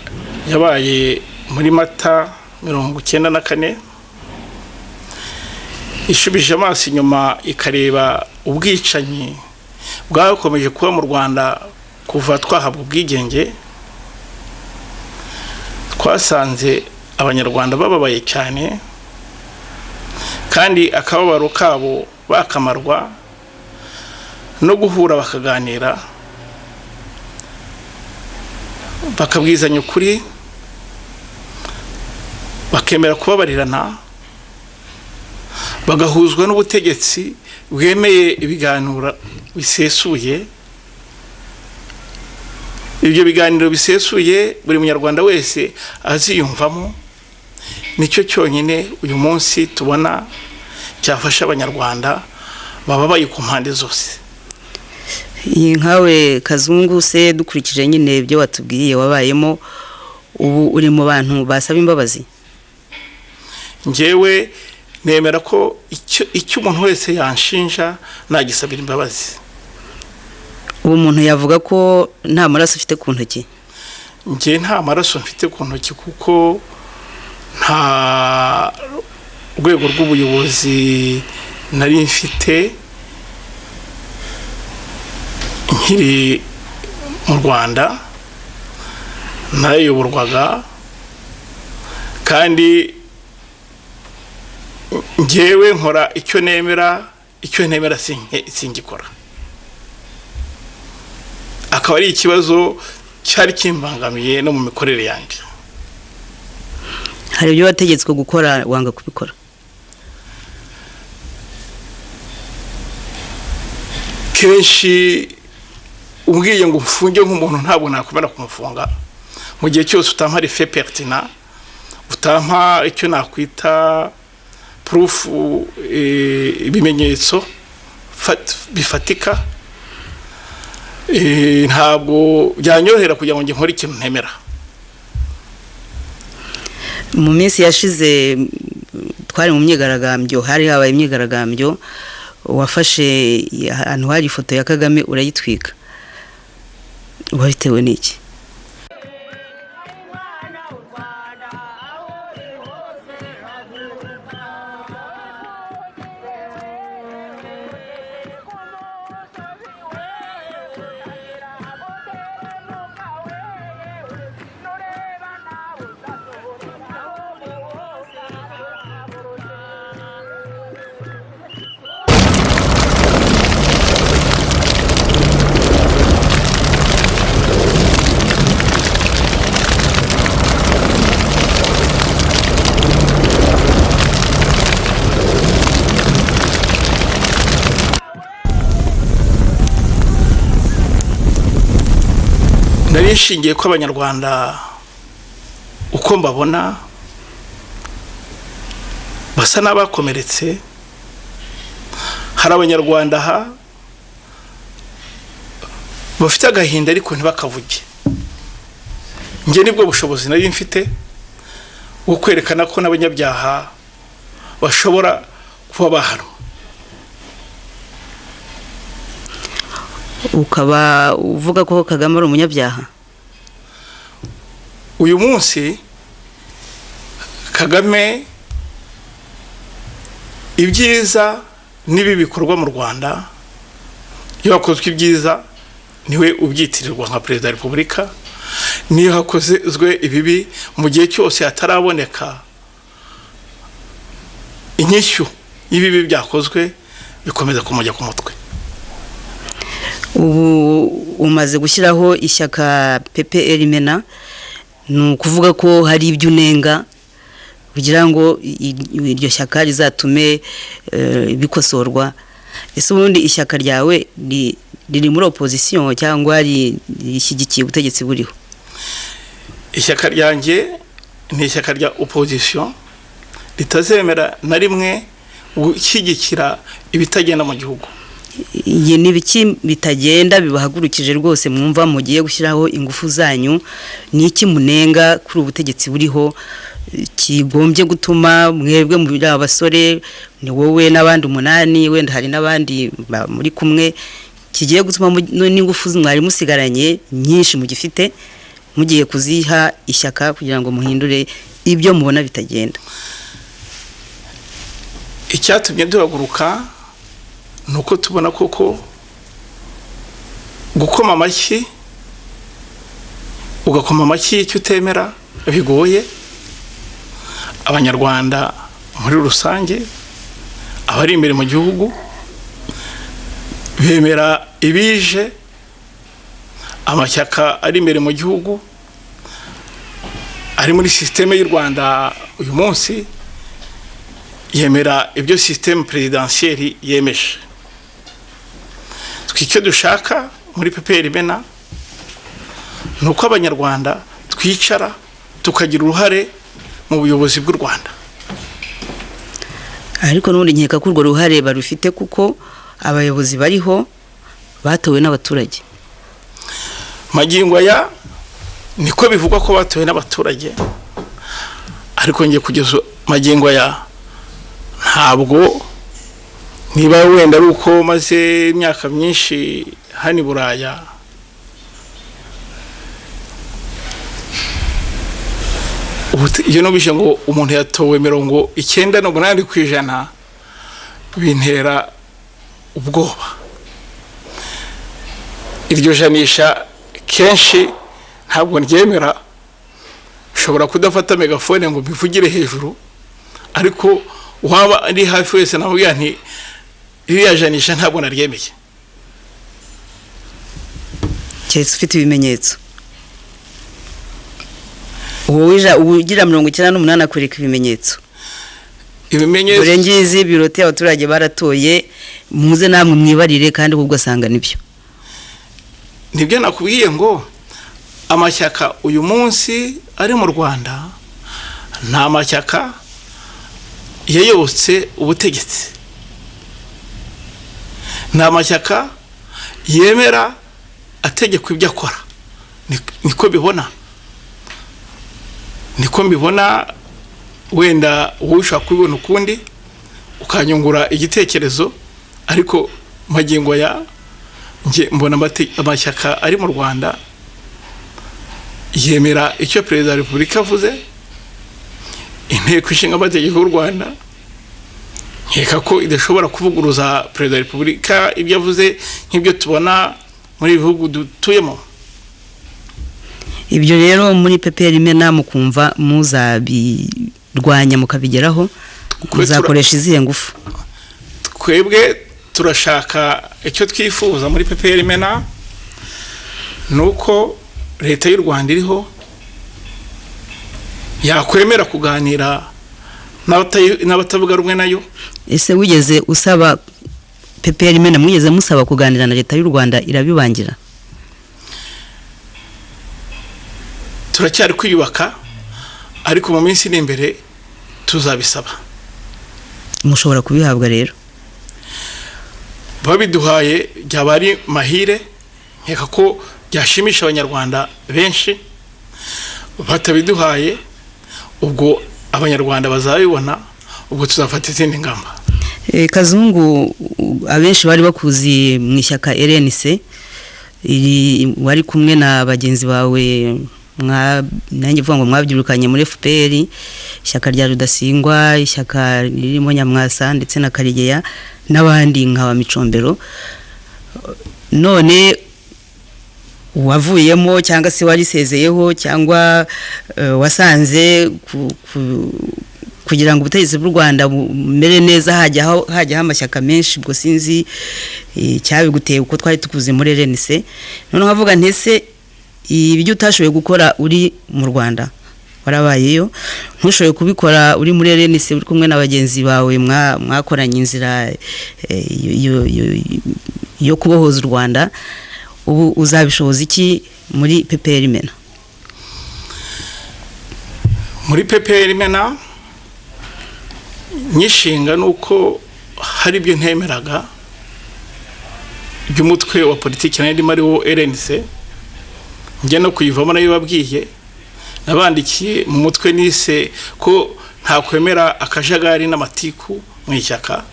Speaker 2: yabaye muri Mata 94, ishubije amaso inyuma ikareba ubwicanyi bwakomeje kuba mu Rwanda kuva twahabwa ubwigenge, twasanze Abanyarwanda bababaye cyane, kandi akababaro kabo bakamarwa. No guhura bakaganira, bakabwizanya ukuri, bakemera kubabarirana, bagahuzwa n'ubutegetsi bwemeye ibiganiro bisesuye. Ibyo biganiro bisesuye buri munyarwanda wese aziyumvamo, nicyo cyonyine uyu munsi tubona cyafasha Abanyarwanda bababaye ku mpande zose.
Speaker 1: Iyi nkawe Kazungu se, dukurikije nyine ibyo watubwiye wabayemo, ubu uri mu bantu basaba imbabazi?
Speaker 2: Njyewe nemera ko icyo umuntu wese yanshinja nagisabira imbabazi.
Speaker 1: Ubu umuntu yavuga ko nta maraso ufite ku ntoki?
Speaker 2: Njye nta maraso mfite ku ntoki, kuko nta rwego rw'ubuyobozi nari mfite nkiri mu Rwanda, narayoborwaga. Kandi njyewe nkora icyo nemera, icyo ntemera singikora. Akaba ari ikibazo cyari kimbangamiye no mu mikorere yanjye.
Speaker 1: Hari ibyo wategetswe gukora wanga kubikora?
Speaker 2: Kenshi umbwiye ngo mfunge nk'umuntu, ntabwo nakomera kumufunga mu gihe cyose utampa fait pertinent, utampa icyo nakwita proof, ibimenyetso bifatika. Ntabwo byanyorohera kugira ngo njye nkore ikintu ntemera.
Speaker 1: Mu minsi yashize twari mu myigaragambyo, hari habaye imyigaragambyo, wafashe ahantu hari ifoto ya Kagame urayitwika. Wabitewe n'iki?
Speaker 2: Nari nshingiye ko Abanyarwanda uko mbabona basa n'abakomeretse. Hari Abanyarwanda aha bafite agahinda ariko ntibakavuge. Njye nibwo bushobozi nari mfite bwo kwerekana ko n'abanyabyaha bashobora kuba bahanwa.
Speaker 1: Ukaba uvuga ko Kagame ari umunyabyaha?
Speaker 2: Uyu munsi Kagame, ibyiza n'ibi bikorwa mu Rwanda, iyo hakozwe ibyiza niwe ubyitirirwa nka Perezida wa Repubulika, niyo hakozwe ibibi, mu gihe cyose hataraboneka inyishyu y'ibibi byakozwe, bikomeza kumujya ku mutwe.
Speaker 1: Ubu umaze gushyiraho ishyaka PPR Imena, ni ukuvuga ko hari ibyo unenga kugira ngo iryo shyaka rizatume bikosorwa. Ese ubundi ishyaka ryawe riri muri opposition cyangwa rishyigikiye ubutegetsi buriho?
Speaker 2: Ishyaka ryanjye ni ishyaka rya opposition ritazemera na rimwe gushyigikira ibitagenda mu gihugu.
Speaker 1: Iyi ni ibiki bitagenda bibahagurukije rwose mwumva mugiye gushyiraho ingufu zanyu? Ni iki munenga kuri ubu butegetsi buriho kigombye gutuma mwebwe muri abasore, ni wowe n'abandi umunani, wenda hari n'abandi muri kumwe, kigiye gutuma n'ingufu mwari musigaranye nyinshi mugifite mugiye kuziha ishyaka kugira ngo muhindure ibyo mubona bitagenda?
Speaker 2: Icyatumye duhaguruka ni uko tubona koko gukoma amashyi, ugakoma amashyi icyo utemera, bigoye. Abanyarwanda muri rusange, abari imbere mu gihugu, Bemera ibije. Amashyaka ari imbere mu gihugu, ari muri système y'u Rwanda uyu munsi, yemera ibyo système présidentielle yemeje. Twe icyo dushaka muri PPR Imena ni uko Abanyarwanda twicara tukagira uruhare mu buyobozi bw'u Rwanda.
Speaker 1: Ariko n'ubundi nkeka ko urwo ruhare barufite, kuko abayobozi bariho batowe n'abaturage.
Speaker 2: Magingo aya niko bivugwa ko batowe n'abaturage, ariko ngiye kugeza magingo aya ntabwo, niba wenda ari uko maze imyaka myinshi hano i Buraya, iyo numvise ngo umuntu yatowe 98%, bintera ubwoba. Iryo janisha kenshi ntabwo ryemera. Ushobora kudafata mégaphone ngo mbivugire hejuru, ariko waba ari hafi wese namubwira nti: "Ririya janisha ntabwo naryemeye."
Speaker 1: Keretse ufite ibimenyetso. Wowe ugira 98 akwereka ibimenyetso.
Speaker 2: Ibimenyetso.
Speaker 1: Dore ngizi birote, abaturage baratoye, muze namwe mwibarire, kandi ubwo ugasanga nibyo.
Speaker 2: Nibyo nakubwiye ngo amashyaka uyu munsi ari mu Rwanda nta mashyaka yayobotse ubutegetsi, ni amashyaka yemera ategekwa ibyo akora. Niko bibona, niko mbibona. Wenda wowe ushobora kubibona ukundi, ukanyungura igitekerezo, ariko magingo ya njye mbona amashyaka ari mu Rwanda yemera icyo Perezida wa Repubulika avuze, Inteko Ishinga Amategeko y'u Rwanda nkeka ko idashobora kuvuguruza Perezida wa Repubulika ibyo avuze, nk'ibyo tubona muri ibi bihugu dutuyemo.
Speaker 1: Ibyo rero muri PPR Imena mukumva muzabirwanya mukabigeraho, muzakoresha izihe ngufu?
Speaker 2: Twebwe turashaka, icyo twifuza muri PPR Imena ni uko Leta y'u Rwanda iriho yakwemera kuganira n'abatavuga rumwe nayo.
Speaker 1: Ese wigeze usaba, PPR Imena mwigeze musaba kuganira na Leta y'u Rwanda irabibangira?
Speaker 2: Turacyari kwiyubaka, ariko mu minsi iri imbere tuzabisaba.
Speaker 1: Mushobora kubihabwa rero?
Speaker 2: Babiduhaye byaba ari mahire, nkeka ko byashimisha Abanyarwanda benshi. Batabiduhaye, ubwo Abanyarwanda bazabibona, ubwo tuzafata izindi ngamba.
Speaker 1: Kazungu, abenshi bari bakuzi mu ishyaka RNC, wari kumwe na bagenzi bawe, nanjye mvuga ngo mwabyirukanye muri FPR, ishyaka rya Rudasingwa, ishyaka ririmo Nyamwasa ndetse na Karegeya n'abandi nka ba Micombero. None wavuyemo, cyangwa se warisezeyeho, cyangwa wasanze kugira ngo ubutegetsi bw'u Rwanda bumere neza hajyaho amashyaka menshi? Ubwo sinzi cyabiguteye, uko twari tukuze muri RNC. Noneho nkavuga ntese ibyo utashoboye gukora uri mu Rwanda warabayeyo, ntushoboye kubikora uri muri RNC uri kumwe na bagenzi bawe mwakoranye inzira yo kubohoza u Rwanda, ubu uzabishoboza iki muri PPR Imena?
Speaker 2: Muri PPR Imena nyishinga ni uko hari ibyo ntemeraga by'umutwe wa politiki nari ndimo, ari wo RNC. Njya no kuyivamo nayo babwiye, nabandikiye mu mutwe nise ko ntakwemera akajagari n'amatiku mu ishyaka.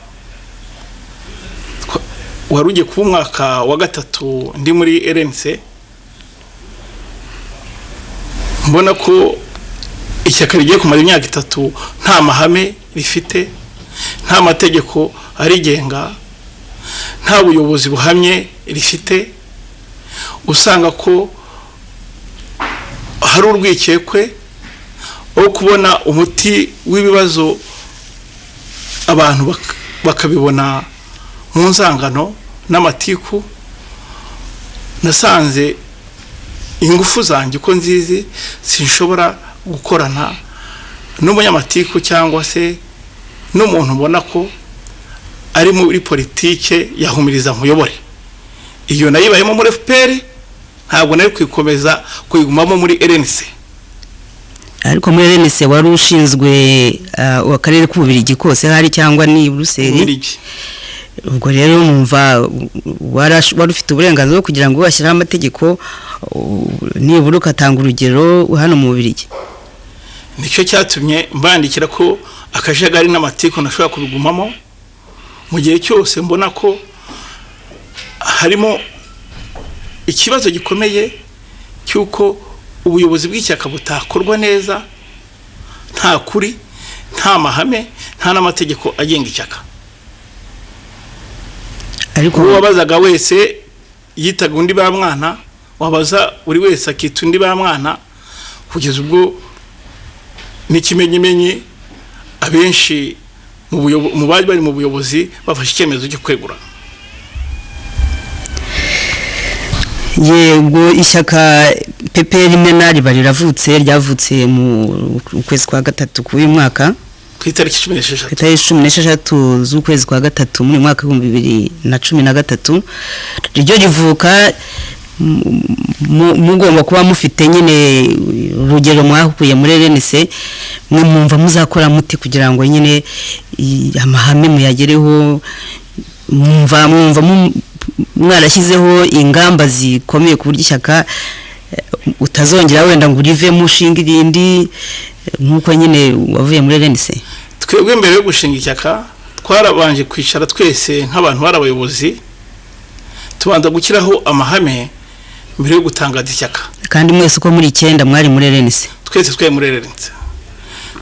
Speaker 2: Wari ugiye kuba umwaka wa gatatu ndi muri RNC, mbona ko ishyaka rigiye kumara imyaka 3 nta mahame rifite, nta mategeko arigenga, nta buyobozi buhamye rifite, usanga ko hari urwikekwe wo kubona umuti w'ibibazo, abantu bakabibona mu nzangano n'amatiku. Nasanze ingufu zanjye uko nzizi, sinshobora gukorana n'umunyamatiku cyangwa se n'umuntu ubona ko ari muri politike yahumiriza nkuyobore. Iyo nayibayemo muri FPR, ntabwo nari kwikomeza kuyigumamo muri RNC.
Speaker 1: Ariko muri RNC wari ushinzwe akarere k'Ububirigi kose hari cyangwa ni Buruseli?
Speaker 2: Bubiligi.
Speaker 1: Ubwo rero numva wari ufite uburenganzira bwo kugira ngo washyireho amategeko, nibura ugatanga urugero hano mu Bubiligi.
Speaker 2: Nicyo cyatumye mbandikira ko akajagari n'amatiku ntashobora kubigumamo mu gihe cyose mbona ko harimo ikibazo gikomeye cy'uko ubuyobozi bw'ishyaka butakorwa neza, nta kuri, nta mahame, nta n'amategeko agenga ishyaka.
Speaker 1: Ariko
Speaker 2: uwo wabazaga wese yitaga undi ba mwana, wabaza buri wese akita undi ba mwana, kugeza ubwo n'ikimenyimenyi abenshi mu bari bari mu buyobozi bafashe icyemezo cyo kwegura.
Speaker 1: Yego, ishyaka PPR Imena riba riravutse, ryavutse mu kwezi kwa gatatu k'uyu mwaka.
Speaker 2: Ku itariki 16.
Speaker 1: Ku itariki 16 z'ukwezi kwa gatatu muri mwaka 2013 ryo rivuka. Mugomba kuba mufite nyine urugero mwahuye muri RNC. Mwe mwumva muzakora muti kugira ngo nyine amahame muyagereho? Mwumva mwarashyizeho ingamba zikomeye ku buryo ishyaka utazongera wenda ngo urivemo ushinga irindi, nk'uko nyine wavuye muri RNC?
Speaker 2: Twebwe mbere yo gushinga ishyaka twarabanje kwicara twese nk'abantu bari abayobozi, tubanza gushyiraho amahame mbere yo gutangaza ishyaka.
Speaker 1: Kandi mwese uko muri 9 mwari muri RNC?
Speaker 2: Twese twari muri RNC.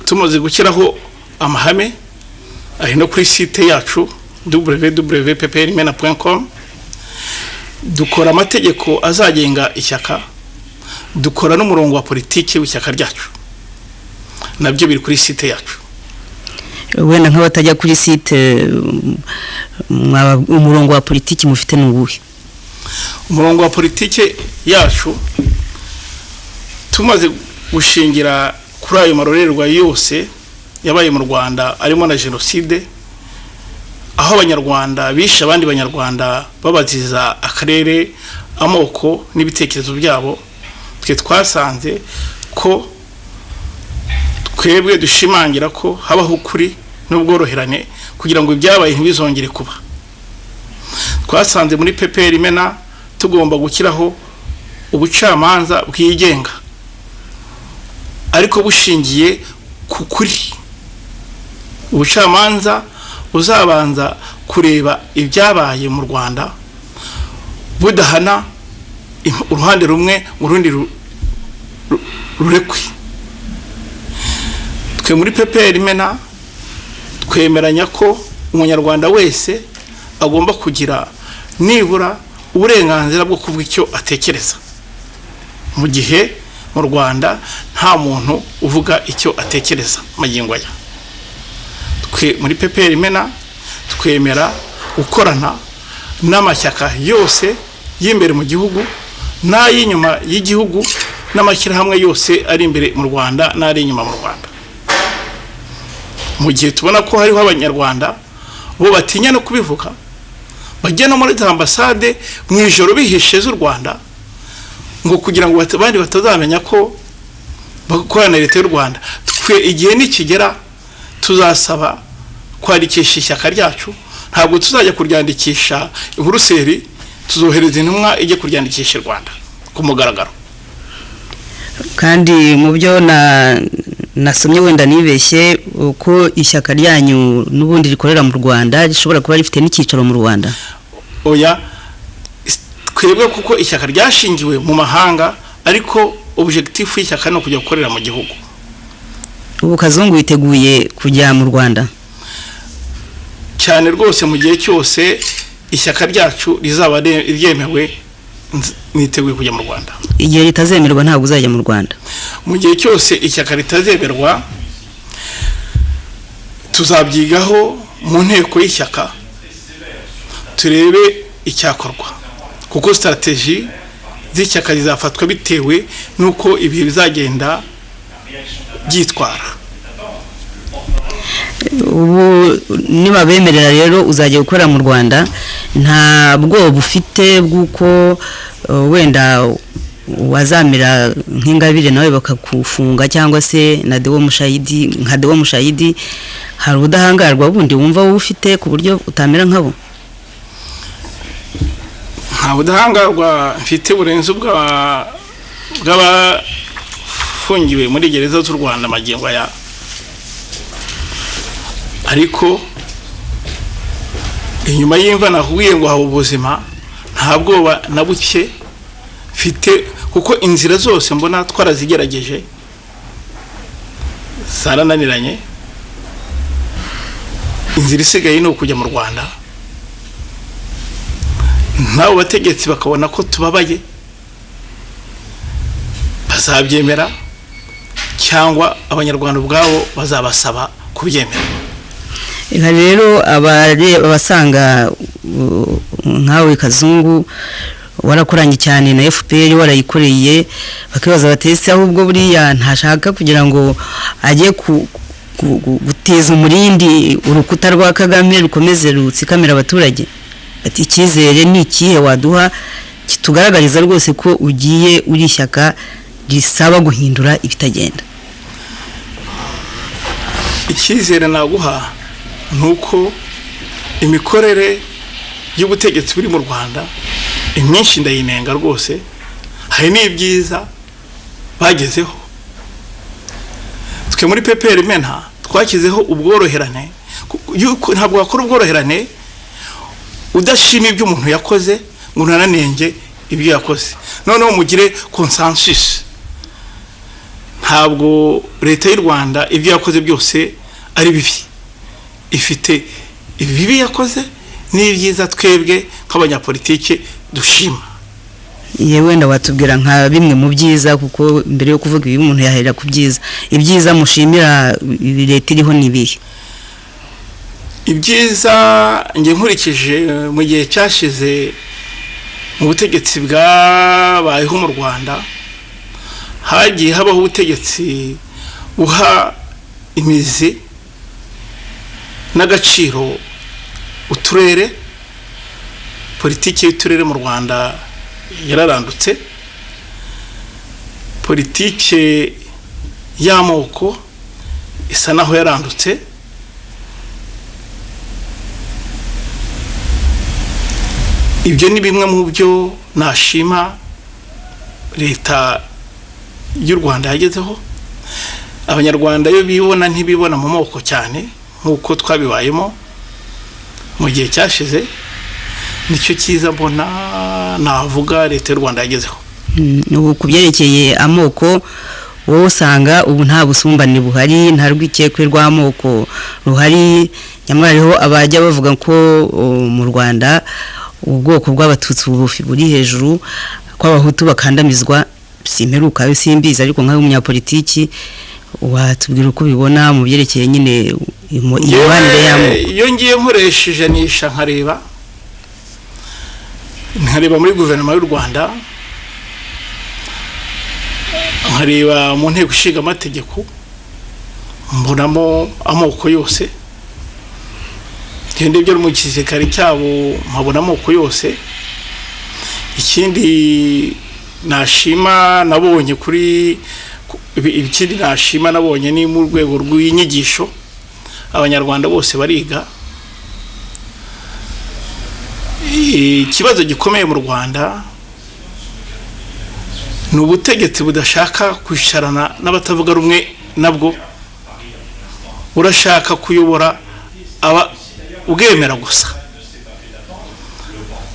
Speaker 2: Tumaze gushyiraho amahame ari no kuri site yacu www.pprimena.com, dukora amategeko azagenga ishyaka, dukora n'umurongo wa politiki w'ishyaka ryacu, nabyo biri kuri site yacu.
Speaker 1: Wenda nk'abatajya kuri site, umurongo wa politiki mufite ni uwuhe?
Speaker 2: Umurongo wa politiki yacu, tumaze gushingira kuri ayo marorerwa yose yabaye mu Rwanda, arimo na jenoside, aho Abanyarwanda bishe abandi Banyarwanda babaziza akarere, amoko n'ibitekerezo byabo, twe twasanze ko twebwe dushimangira ko habaho ukuri n'ubworoherane kugira ngo ibyabaye ntibizongere kuba. Twasanze muri PPR Imena tugomba gushyiraho ubucamanza bwigenga ariko bushingiye ku kuri, ubucamanza uzabanza kureba ibyabaye mu Rwanda budahana uruhande rumwe urundi rurekwe. Twe muri PPR Imena twemeranya ko Umunyarwanda wese agomba kugira nibura uburenganzira bwo kuvuga icyo atekereza, mu gihe mu Rwanda nta muntu uvuga icyo atekereza magingo aya. Twe muri PPR Imena twemera gukorana n'amashyaka yose y'imbere mu gihugu n'ay'inyuma y'igihugu, n'amashyirahamwe yose ari imbere mu Rwanda n'ari inyuma mu Rwanda, mu gihe tubona ko hariho Abanyarwanda bo batinya no kubivuga, bajya no muri za ambasade mu ijoro bihishe z'u Rwanda ngo kugira ngo abandi batazamenya ko bakorana na leta y'u Rwanda. Twe igihe nikigera tuzasaba kwandikisha ishyaka ryacu. Ntabwo tuzajya kuryandikisha i Buruseli, tuzohereza intumwa ijye kuryandikisha i Rwanda ku mugaragaro.
Speaker 1: Kandi mu byo nasomye, wenda nibeshye, uko ishyaka ryanyu n'ubundi rikorera mu Rwanda, rishobora kuba rifite n'icyicaro mu Rwanda?
Speaker 2: Oya, twebwe kuko ishyaka ryashingiwe mu mahanga, ariko objectif y'ishyaka ni ukujya gukorera mu gihugu.
Speaker 1: Ubu Kazungu witeguye kujya mu Rwanda?
Speaker 2: Cyane rwose, mu gihe cyose ishyaka ryacu rizaba ryemewe niteguye kujya mu Rwanda.
Speaker 1: Igihe ritazemerwa ntabwo uzajya mu Rwanda?
Speaker 2: Mu gihe cyose ishyaka ritazemerwa tuzabyigaho mu nteko y'ishyaka, turebe. icyakorwa, kuko stratégie z'ishyaka zizafatwa bitewe n'uko ibihe bizagenda byitwara.
Speaker 1: Ubu nibabemerera rero uzajya gukora mu Rwanda, nta bwoba ufite bw'uko wenda wazamera nk'Ingabire nawe bakakufunga, cyangwa se na Deo Mushayidi, nka Deo Mushayidi? Hari ubudahangarwa bundi wumva wowe ufite ku buryo utamera nkabo?
Speaker 2: Nta budahangarwa mfite burenze ubw'abafungiwe muri gereza z'u Rwanda magingo aya, ariko inyuma y'imva nakubwiye ngo haba ubuzima. Nta bwoba na buke mfite, kuko inzira zose mbona twarazigerageje zarananiranye. Inzira isigaye ni ukujya mu Rwanda, n'abo bategetsi bakabona ko tubabaye, bazabyemera cyangwa Abanyarwanda ubwabo bazabasaba kubyemera.
Speaker 1: Reka rero abasanga nkawe Kazungu warakoranye cyane na FPR, warayikoreye, bakibaza bati: "Ese ahubwo buriya ntashaka kugira ngo ajye guteza umurindi urukuta rwa Kagame rukomeze rutsikamira abaturage?" Ati: "Icyizere ni ikihe waduha kitugaragariza rwose ko ugiye uri ishyaka risaba guhindura ibitagenda?"
Speaker 2: Icyizere naguha ni uko imikorere y'ubutegetsi buri mu Rwanda imyinshi ndayinenga rwose, hari n'ibyiza bagezeho. Twe muri PPR Imena twashyizeho ubworoherane. Ntabwo wakora ubworoherane udashima ibyo umuntu yakoze ngo unananenge ibyo yakoze, noneho mugire consensus. Ntabwo leta y'u Rwanda ibyo yakoze byose ari bibi. Ifite ibibi yakoze n'ibyiza twebwe nk'abanyapolitike dushima.
Speaker 1: Yewe, wenda watubwira nka bimwe mu byiza, kuko mbere yo kuvuga ibi umuntu yahera ku byiza. Ibyiza mushimira leta iriho ni ibihe?
Speaker 2: Ibyiza, njye nkurikije mu gihe cyashize mu butegetsi bwabayeho mu Rwanda, hagiye habaho ubutegetsi buha imizi n'agaciro uturere. Politiki y'uturere mu Rwanda yararandutse, politiki y'amoko isa naho yarandutse. Ibyo ni bimwe mu byo nashima leta y'u Rwanda yagezeho. Abanyarwanda iyo bibona ntibibona mu moko cyane nk'uko twabibayemo mu gihe cyashize. Nicyo cyiza mbona navuga leta y'u Rwanda yagezeho.
Speaker 1: Ubu ku byerekeye amoko, wowe usanga ubu nta busumbane buhari, nta rwikekwe rw'amoko ruhari? Nyamara hariho abajya bavuga ko mu Rwanda ubwoko bw'Abatutsi buri hejuru, ko Abahutu bakandamizwa. Simperuka simbizi, ariko nkawe umunyapolitiki watubwira uko ubibona mu byerekeye nyine imibanire y'amoko?
Speaker 2: Iyo ngiye nkoresha ijanisha, nkareba muri guverinoma y'u Rwanda, nkareba mu Nteko Ishinga Amategeko, mbonamo amoko yose. Iyo ndebye mu gisirikare cyabo nkabona amoko yose. Ikindi nashima nabonye kuri ikindi nashima nabonye ni mu rwego rw'inyigisho, Abanyarwanda bose bariga. Ikibazo gikomeye mu Rwanda ni ubutegetsi budashaka kwicarana n'abatavuga rumwe nabwo, urashaka kuyobora aba ubwemera gusa.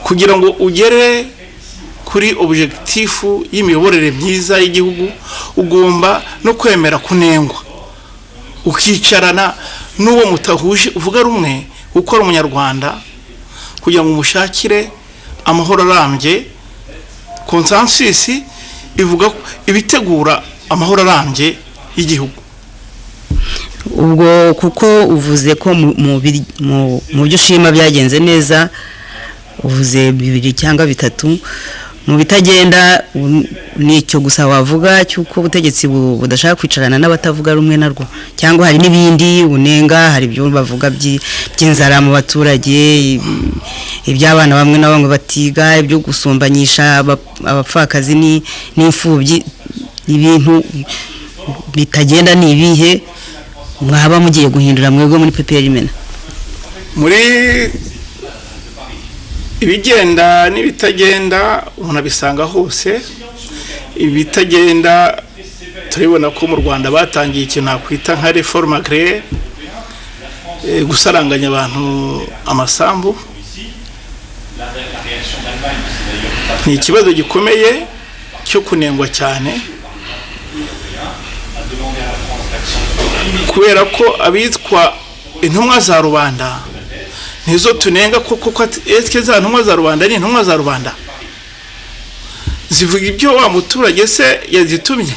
Speaker 2: Kugira ngo ugere kuri objectif y'imiyoborere myiza y'igihugu, ugomba no kwemera kunengwa, ukicarana n'uwo mutahuje uvuga rumwe kuko ari Umunyarwanda, kugira ngo umushakire amahoro arambye. Consensus ivuga ibitegura amahoro arambye y'igihugu.
Speaker 1: Ubwo kuko uvuze ko mu byo ushima byagenze neza, Uvuze bibiri cyangwa bitatu mu bitagenda. Ni icyo gusa wavuga cy'uko ubutegetsi budashaka kwicarana n'abatavuga rumwe narwo, cyangwa hari n'ibindi unenga? Hari ibyo bavuga by'inzara mu baturage, iby'abana bamwe na bamwe batiga, ibyo gusumbanyisha abapfakazi n'imfubyi. Ibintu bitagenda ni ibihe mwaba mugiye guhindura mwebwe muri PPR Imena?
Speaker 2: Muri ibigenda n'ibitagenda, umuntu abisanga hose. Ibitagenda turabibona ko mu Rwanda batangiye ikintu nakwita nka réforme agraire, gusaranganya abantu amasambu. Ni ikibazo gikomeye cyo kunengwa cyane, kubera ko abitwa intumwa za rubanda nizo tunenga koko ko etwe za ntumwa za rubanda ni intumwa za rubanda zivuga ibyo wa muturage se yazitumye,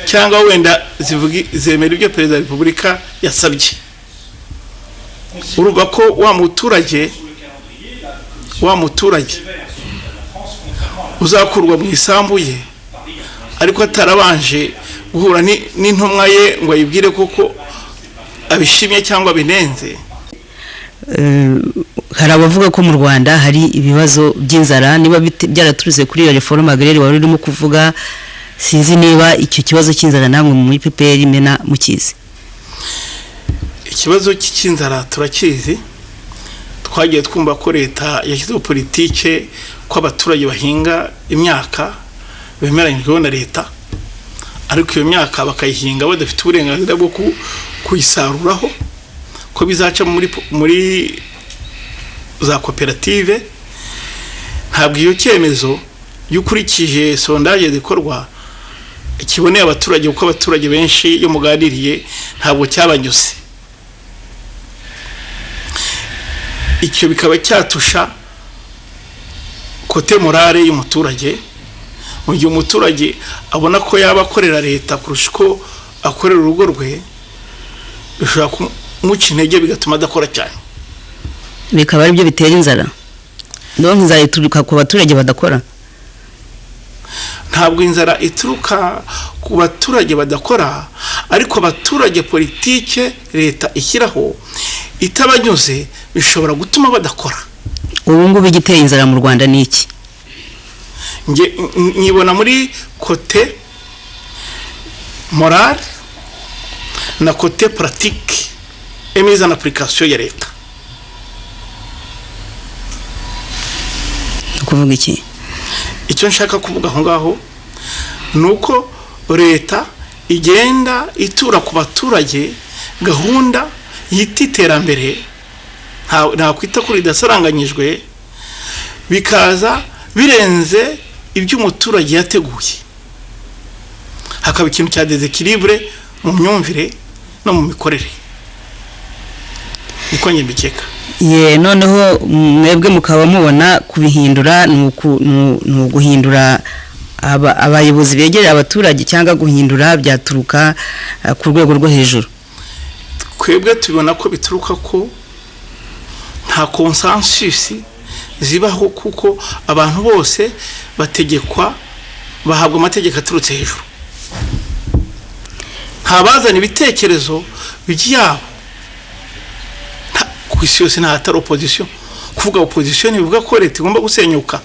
Speaker 2: cyangwa wenda zivuga, zemera ibyo Perezida wa Repubulika yasabye. Urumva ko wa muturage uzakurwa mu isambu ye, ariko atarabanje guhura n'intumwa ye ngo ayibwire koko abishimye cyangwa abinenze.
Speaker 1: Hari abavuga ko mu Rwanda hari ibibazo by'inzara, niba byaraturutse kuri iyo réforme agraire wari urimo kuvuga. Sinzi niba icyo kibazo cy'inzara namwe muri PPR Imena mukizi.
Speaker 2: Ikibazo cy'inzara turakizi. Twagiye twumva ko leta yashyizeho politike ko abaturage bahinga imyaka bemeranyijweho na leta, ariko iyo myaka bakayihinga badafite uburenganzira bwo kuyisaruraho, ko bizaca muri za koperative. Ntabwo iyo cyemezo, iyo ukurikije sondage zikorwa, kiboneye abaturage, kuko abaturage benshi iyo muganiriye ntabwo cyabanyuze. Icyo bikaba cyatusha côté morale y'umuturage. Mu gihe umuturage abona ko yaba akorera leta kurusha uko akorera urugo rwe, bishobora kumuca intege, bigatuma adakora cyane.
Speaker 1: Bikaba aribyo bitera inzara. Donc inzara ituruka ku baturage badakora?
Speaker 2: Ntabwo inzara ituruka ku baturage badakora, ariko abaturage politike leta ishyiraho itabanyuze bishobora gutuma badakora.
Speaker 1: Ubu ngubu igiteye inzara mu Rwanda ni iki?
Speaker 2: Nge nyibona muri côté morale na côté pratique et mise en application ya leta.
Speaker 1: Ni ukuvuga iki?
Speaker 2: Icyo nshaka kuvuga aho ngaho ni uko leta igenda itura ku baturage gahunda yita iterambere, nta kwita ko ridasaranganyijwe, bikaza birenze ibyo umuturage yateguye, hakaba ikintu cya déséquilibre mu myumvire no mu mikorere. Niko njye mbikeka.
Speaker 1: Ye, noneho mwebwe mukaba mubona kubihindura ni uguhindura abayobozi begereye abaturage, cyangwa guhindura byaturuka ku rwego rwo hejuru?
Speaker 2: Twebwe tubibona ko bituruka ko nta consensus zibaho, kuko abantu bose bategekwa, bahabwa amategeko aturutse hejuru. Nta bazana ibitekerezo byabo. Ku isi yose nta hatari opposition. Kuvuga opposition ntibivuga ko leta igomba gusenyuka.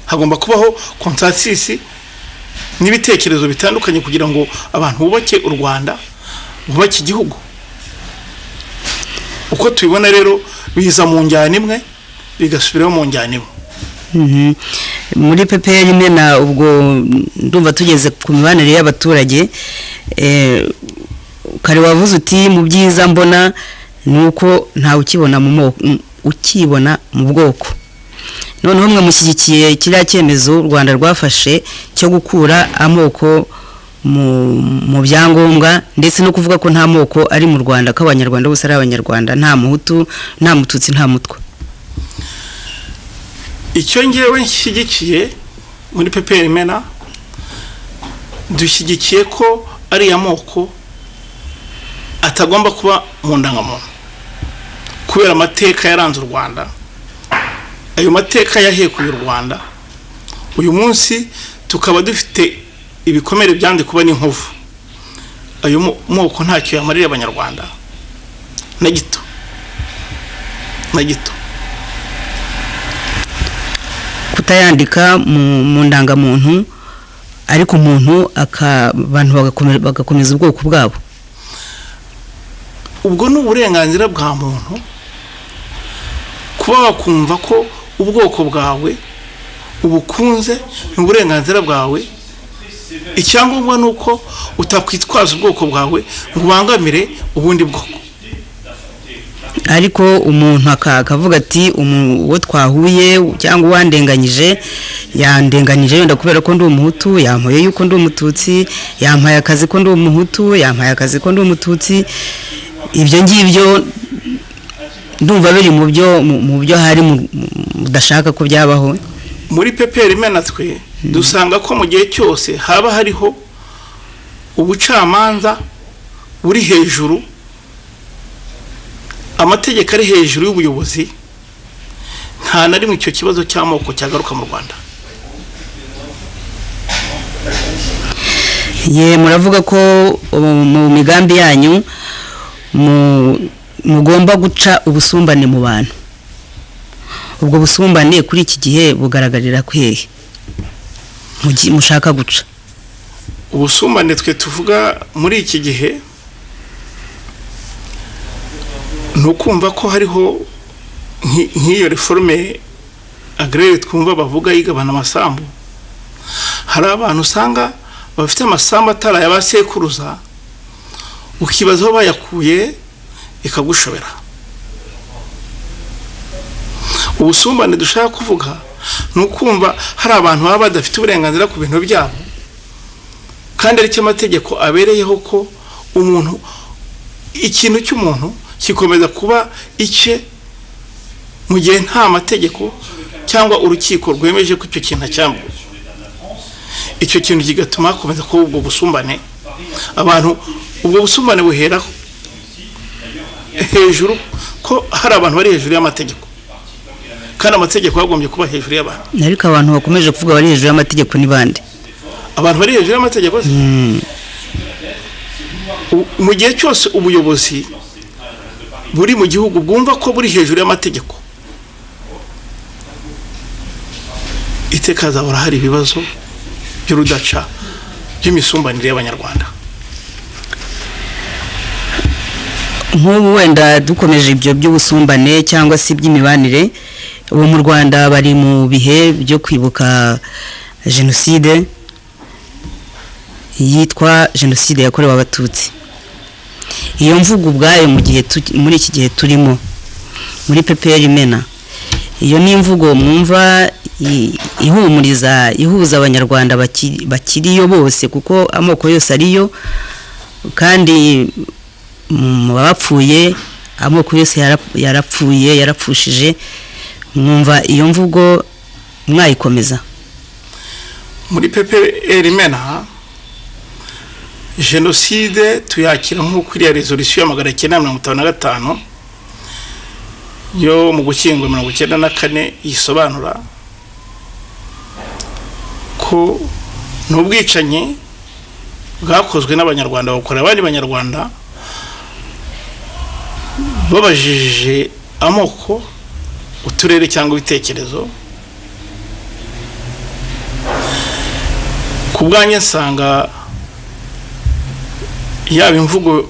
Speaker 2: Hagomba kubaho consensus n'ibitekerezo bitandukanye kugira ngo abantu bubake u Rwanda, bubake igihugu. Uko tubibona rero, biza mu njyana imwe, bigasubiraho mu njyana imwe.
Speaker 1: Muri PPR Imena, ubwo ndumva tugeze ku mibanire y'abaturage. Kare wavuze uti mu byiza mbona ni uko ntawe ukibona mu moko, ukibona mu bwoko. Noneho mwe mushyigikiye kiriya cyemezo u Rwanda rwafashe cyo gukura amoko mu byangombwa, ndetse no kuvuga ko nta moko ari mu Rwanda, ko Abanyarwanda bose ari Abanyarwanda, nta Muhutu, nta Mututsi, nta Mutwa?
Speaker 2: Icyo ngewe nshyigikiye muri PPR Imena, dushyigikiye ko ariya moko atagomba kuba mu ndangamuntu, kubera amateka yaranze u Rwanda. Ayo mateka yahekuye u Rwanda, uyu munsi tukaba dufite ibikomere byanze kuba n'inkovu. Ayo moko ntacyo yamarira Abanyarwanda na gito na gito.
Speaker 1: Kutayandika mu ndangamuntu, ariko umuntu abantu bagakomeza ubwoko bwabo.
Speaker 2: Ubwo ni uburenganzira bwa muntu kuba wakumva ko ubwoko bwawe ubukunze, ni uburenganzira bwawe. Icyangombwa ni uko utakwitwaza ubwoko bwawe ngo ubangamire ubundi bwoko.
Speaker 1: Ariko umuntu akavuga ati uwo twahuye cyangwa uwandenganyije yandenganyije wenda kubera ko ndi Umuhutu, yampoye yuko ndi Umututsi, yampaye akazi ko ndi Umuhutu, yampaye akazi ko ndi Umututsi. Ibyo ngibyo ndumva biri mu byo hari mudashaka ko byabaho.
Speaker 2: Muri PPR Imena twe dusanga ko mu gihe cyose haba hariho ubucamanza buri hejuru, amategeko ari hejuru y'ubuyobozi, nta na rimwe icyo kibazo cy'amoko cyagaruka mu Rwanda.
Speaker 1: Ye, muravuga ko mu migambi yanyu mugomba guca ubusumbane mu bantu. Ubwo busumbane kuri iki gihe bugaragarira hehe mushaka guca?
Speaker 2: Ubusumbane twe tuvuga muri iki gihe ni ukumva ko hariho nk'iyo réforme agraire twumva bavuga yigabana amasambu. Hari abantu usanga bafite amasambu atari aya ba sekuruza, ukibaza aho bayakuye ikagushobera. Ubusumbane dushaka kuvuga ni ukumva hari abantu baba badafite uburenganzira ku bintu byabo, kandi aricyo amategeko abereyeho, ko umuntu, ikintu cy'umuntu kikomeza kuba icye mu gihe nta mategeko cyangwa urukiko rwemeje ko icyo kintu acyambuye. Icyo kintu kigatuma hakomeza kuba ubwo busumbane. Abantu, ubwo busumbane buhera hejuru, ko hari abantu bari hejuru y'amategeko, kandi amategeko yagombye kuba hejuru y'abantu.
Speaker 1: Ariko abantu bakomeje kuvuga bari hejuru y'amategeko ni bande?
Speaker 2: Abantu bari hejuru y'amategeko se? Mu gihe cyose ubuyobozi buri mu gihugu bwumva ko buri hejuru y'amategeko, iteka hazahora hari ibibazo by'urudaca by'imisumbanire y'Abanyarwanda.
Speaker 1: Nk'ubu wenda dukomeje ibyo by'ubusumbane cyangwa se iby'imibanire, ubu mu Rwanda bari mu bihe byo kwibuka jenoside yitwa jenoside yakorewe Abatutsi. Iyo mvugo ubwayo mu gihe muri iki gihe turimo, muri PPR Imena, iyo ni imvugo mwumva ihumuriza, ihuza Abanyarwanda bakiriyo bose, kuko amoko yose ariyo, kandi mu bapfuye amoko yose yarapfuye, yarapfushije. Mwumva iyo mvugo mwayikomeza?
Speaker 2: Muri PPR Imena jenoside tuyakira nk'uko iriya résolution ya 955 yo mu Gushyingo 94 yisobanura, ko ni ubwicanyi bwakozwe n'Abanyarwanda bakorera abandi Banyarwanda babajije amoko, uturere cyangwa ibitekerezo. Ku bwanjye nsanga yaba imvugo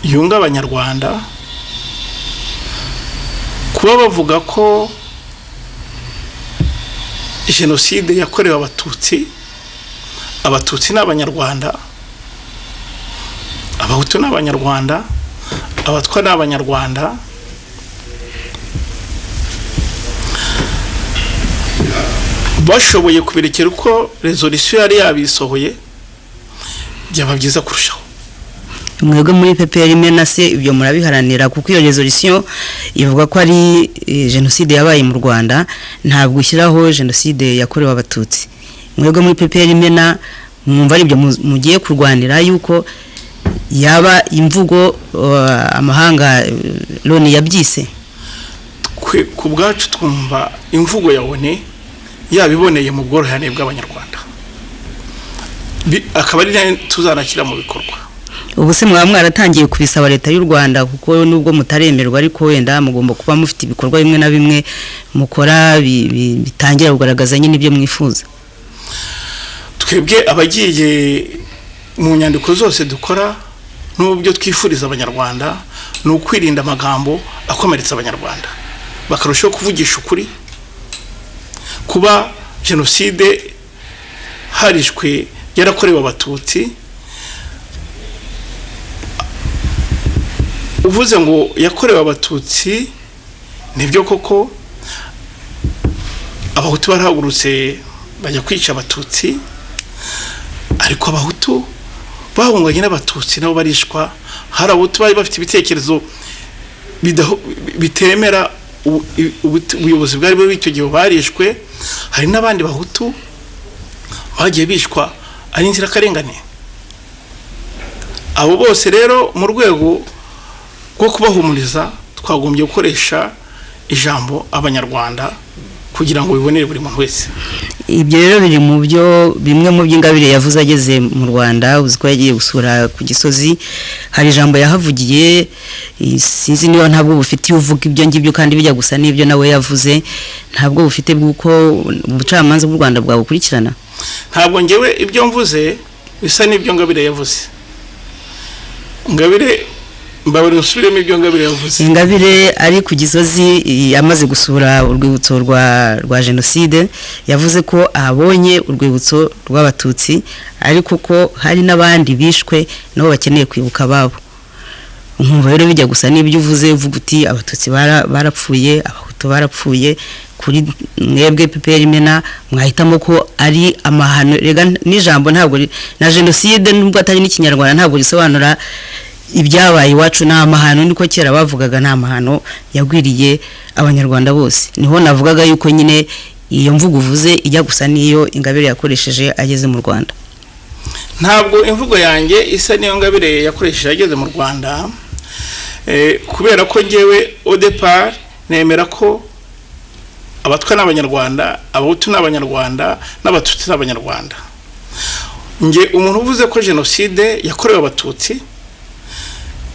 Speaker 2: yunga Abanyarwanda kuba bavuga ko jenoside yakorewe Abatutsi, Abatutsi ni Abanyarwanda, Abahutu ni Abanyarwanda, Abatwa ni Abanyarwanda. Bashoboye kubirekera uko résolution yari yabisohoye, byaba byiza kurushaho.
Speaker 1: Mwebwe muri PPR Imena se ibyo murabiharanira? Kuko iyo résolution ivuga ko ari jenoside yabaye mu Rwanda, ntabwo ishyiraho jenoside yakorewe Abatutsi. Mwebwe muri PPR Imena mwumva ari ibyo mugiye kurwanira, yuko yaba imvugo amahanga, Loni yabyise?
Speaker 2: Twe ku bwacu twumva imvugo ya ONU yabiboneye mu bworoherane bw'Abanyarwanda, akaba ari nayo tuzanashyira mu bikorwa.
Speaker 1: Ubu se mwaba mwaratangiye kubisaba Leta y'u Rwanda? Kuko nubwo mutaremerwa, ariko wenda mugomba kuba mufite ibikorwa bimwe na bimwe mukora bitangira kugaragaza nyine ibyo mwifuza.
Speaker 2: Twebwe abagiye mu nyandiko zose dukora n'ubyo twifuriza Abanyarwanda ni ukwirinda amagambo akomeretsa Abanyarwanda, bakarushaho kuvugisha ukuri. Kuba jenoside harishwe yarakorewe Abatutsi, uvuze ngo yakorewe Abatutsi, nibyo koko, Abahutu barahagurutse bajya kwica Abatutsi, ariko Abahutu bahunganye n'Abatutsi nabo barishwa. Hari Abahutu bari bafite ibitekerezo bitemera ubuyobozi bwari buriho icyo gihe, barishwe. Hari n'abandi Bahutu bagiye bishwa ari inzirakarengane. Abo bose rero, mu rwego rwo kubahumuriza, twagombye gukoresha ijambo Abanyarwanda kugira ngo bibonere buri muntu wese.
Speaker 1: Ibyo rero biri mu byo bimwe mu byo Ingabire yavuze ageze mu Rwanda. Uzi ko yagiye gusura ku Gisozi, hari ijambo yahavugiye. Sinzi niba ntabwo bufite iyo uvuga ibyo ngibyo kandi bijya gusa n'ibyo nawe yavuze, ntabwo bufite bw'uko ubucamanza bw'u Rwanda bwabukurikirana?
Speaker 2: Ntabwo ngewe ibyo mvuze bisa n'ibyo Ngabire yavuze. Ngabire, mbabare, usubiremo ibyo Ngabire yavuze.
Speaker 1: Ingabire ari ku Gisozi, amaze gusura urwibutso rwa jenoside, yavuze ko abonye urwibutso rw'Abatutsi, ariko ko hari n'abandi bishwe nabo bakeneye kwibuka ababo. Nkumva rero bijya gusa n'ibyo uvuze, uvuga uti Abatutsi barapfuye, Abahutu barapfuye. Kuri mwebwe PPR Imena mwahitamo ko ari amahano. Rega n'ijambo ntabwo na jenoside, nubwo atari n'Ikinyarwanda, ntabwo risobanura ibyabaye iwacu. Ni amahano, niko kera bavugaga, ni amahano yagwiriye Abanyarwanda bose. Niho navugaga yuko nyine iyo mvugo uvuze ijya gusa n'iyo Ingabire yakoresheje ageze mu Rwanda.
Speaker 2: Ntabwo imvugo yanjye isa n'iyo Ngabire yakoresheje ageze mu Rwanda, kubera ko ngewe au départ nemera ko Abatwa n'Abanyarwanda, Abahutu n'Abanyarwanda, n'Abatutsi n'Abanyarwanda. Nge umuntu uvuze ko jenoside yakorewe Abatutsi,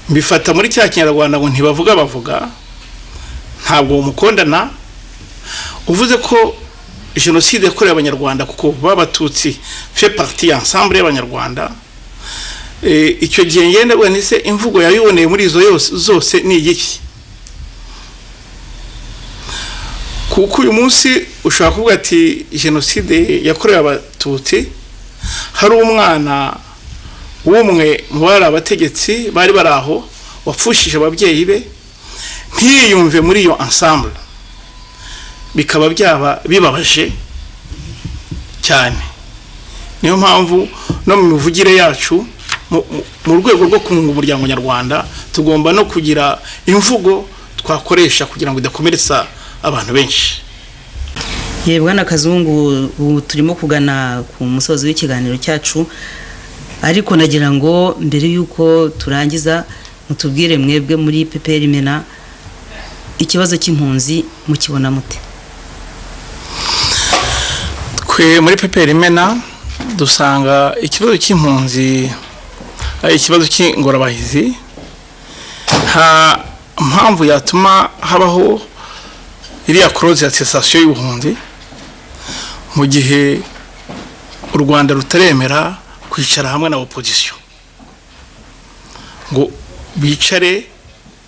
Speaker 2: mbifata muri cya Kinyarwanda ngo ntibavuga bavuga, ntabwo mukondana. Uvuze ko jenoside yakorewe Abanyarwanda kuko b'Abatutsi fait partie ensemble y'Abanyarwanda, icyo gihe ngenda bwa se imvugo yayiboneye muri izo zose ni igiki? Kuko uyu munsi ushobora kuvuga ati jenoside yakorewe Abatutsi, hari umwana w'umwe mu bari abategetsi bari bari aho wapfushije ababyeyi be, ntiyiyumve muri iyo ensemble, bikaba byaba bibabaje cyane. Niyo mpamvu no mu mivugire yacu, mu rwego rwo kunga umuryango nyarwanda, tugomba no kugira imvugo twakoresha kugira ngo idakomeretsa abantu benshi.
Speaker 1: Ye, bwana Kazungu, ubu turimo kugana ku musozi w'ikiganiro cyacu, ariko nagira ngo mbere y'uko turangiza mutubwire mwebwe muri PPR Imena ikibazo cy'impunzi mukibona mute?
Speaker 2: Twe muri PPR Imena dusanga ikibazo cy'impunzi ari ikibazo cy'ingorabahizi. Nta mpamvu yatuma habaho iriya clause ya cessation y'ubuhunzi mu gihe u Rwanda rutaremera kwicara hamwe na opposition ngo bicare,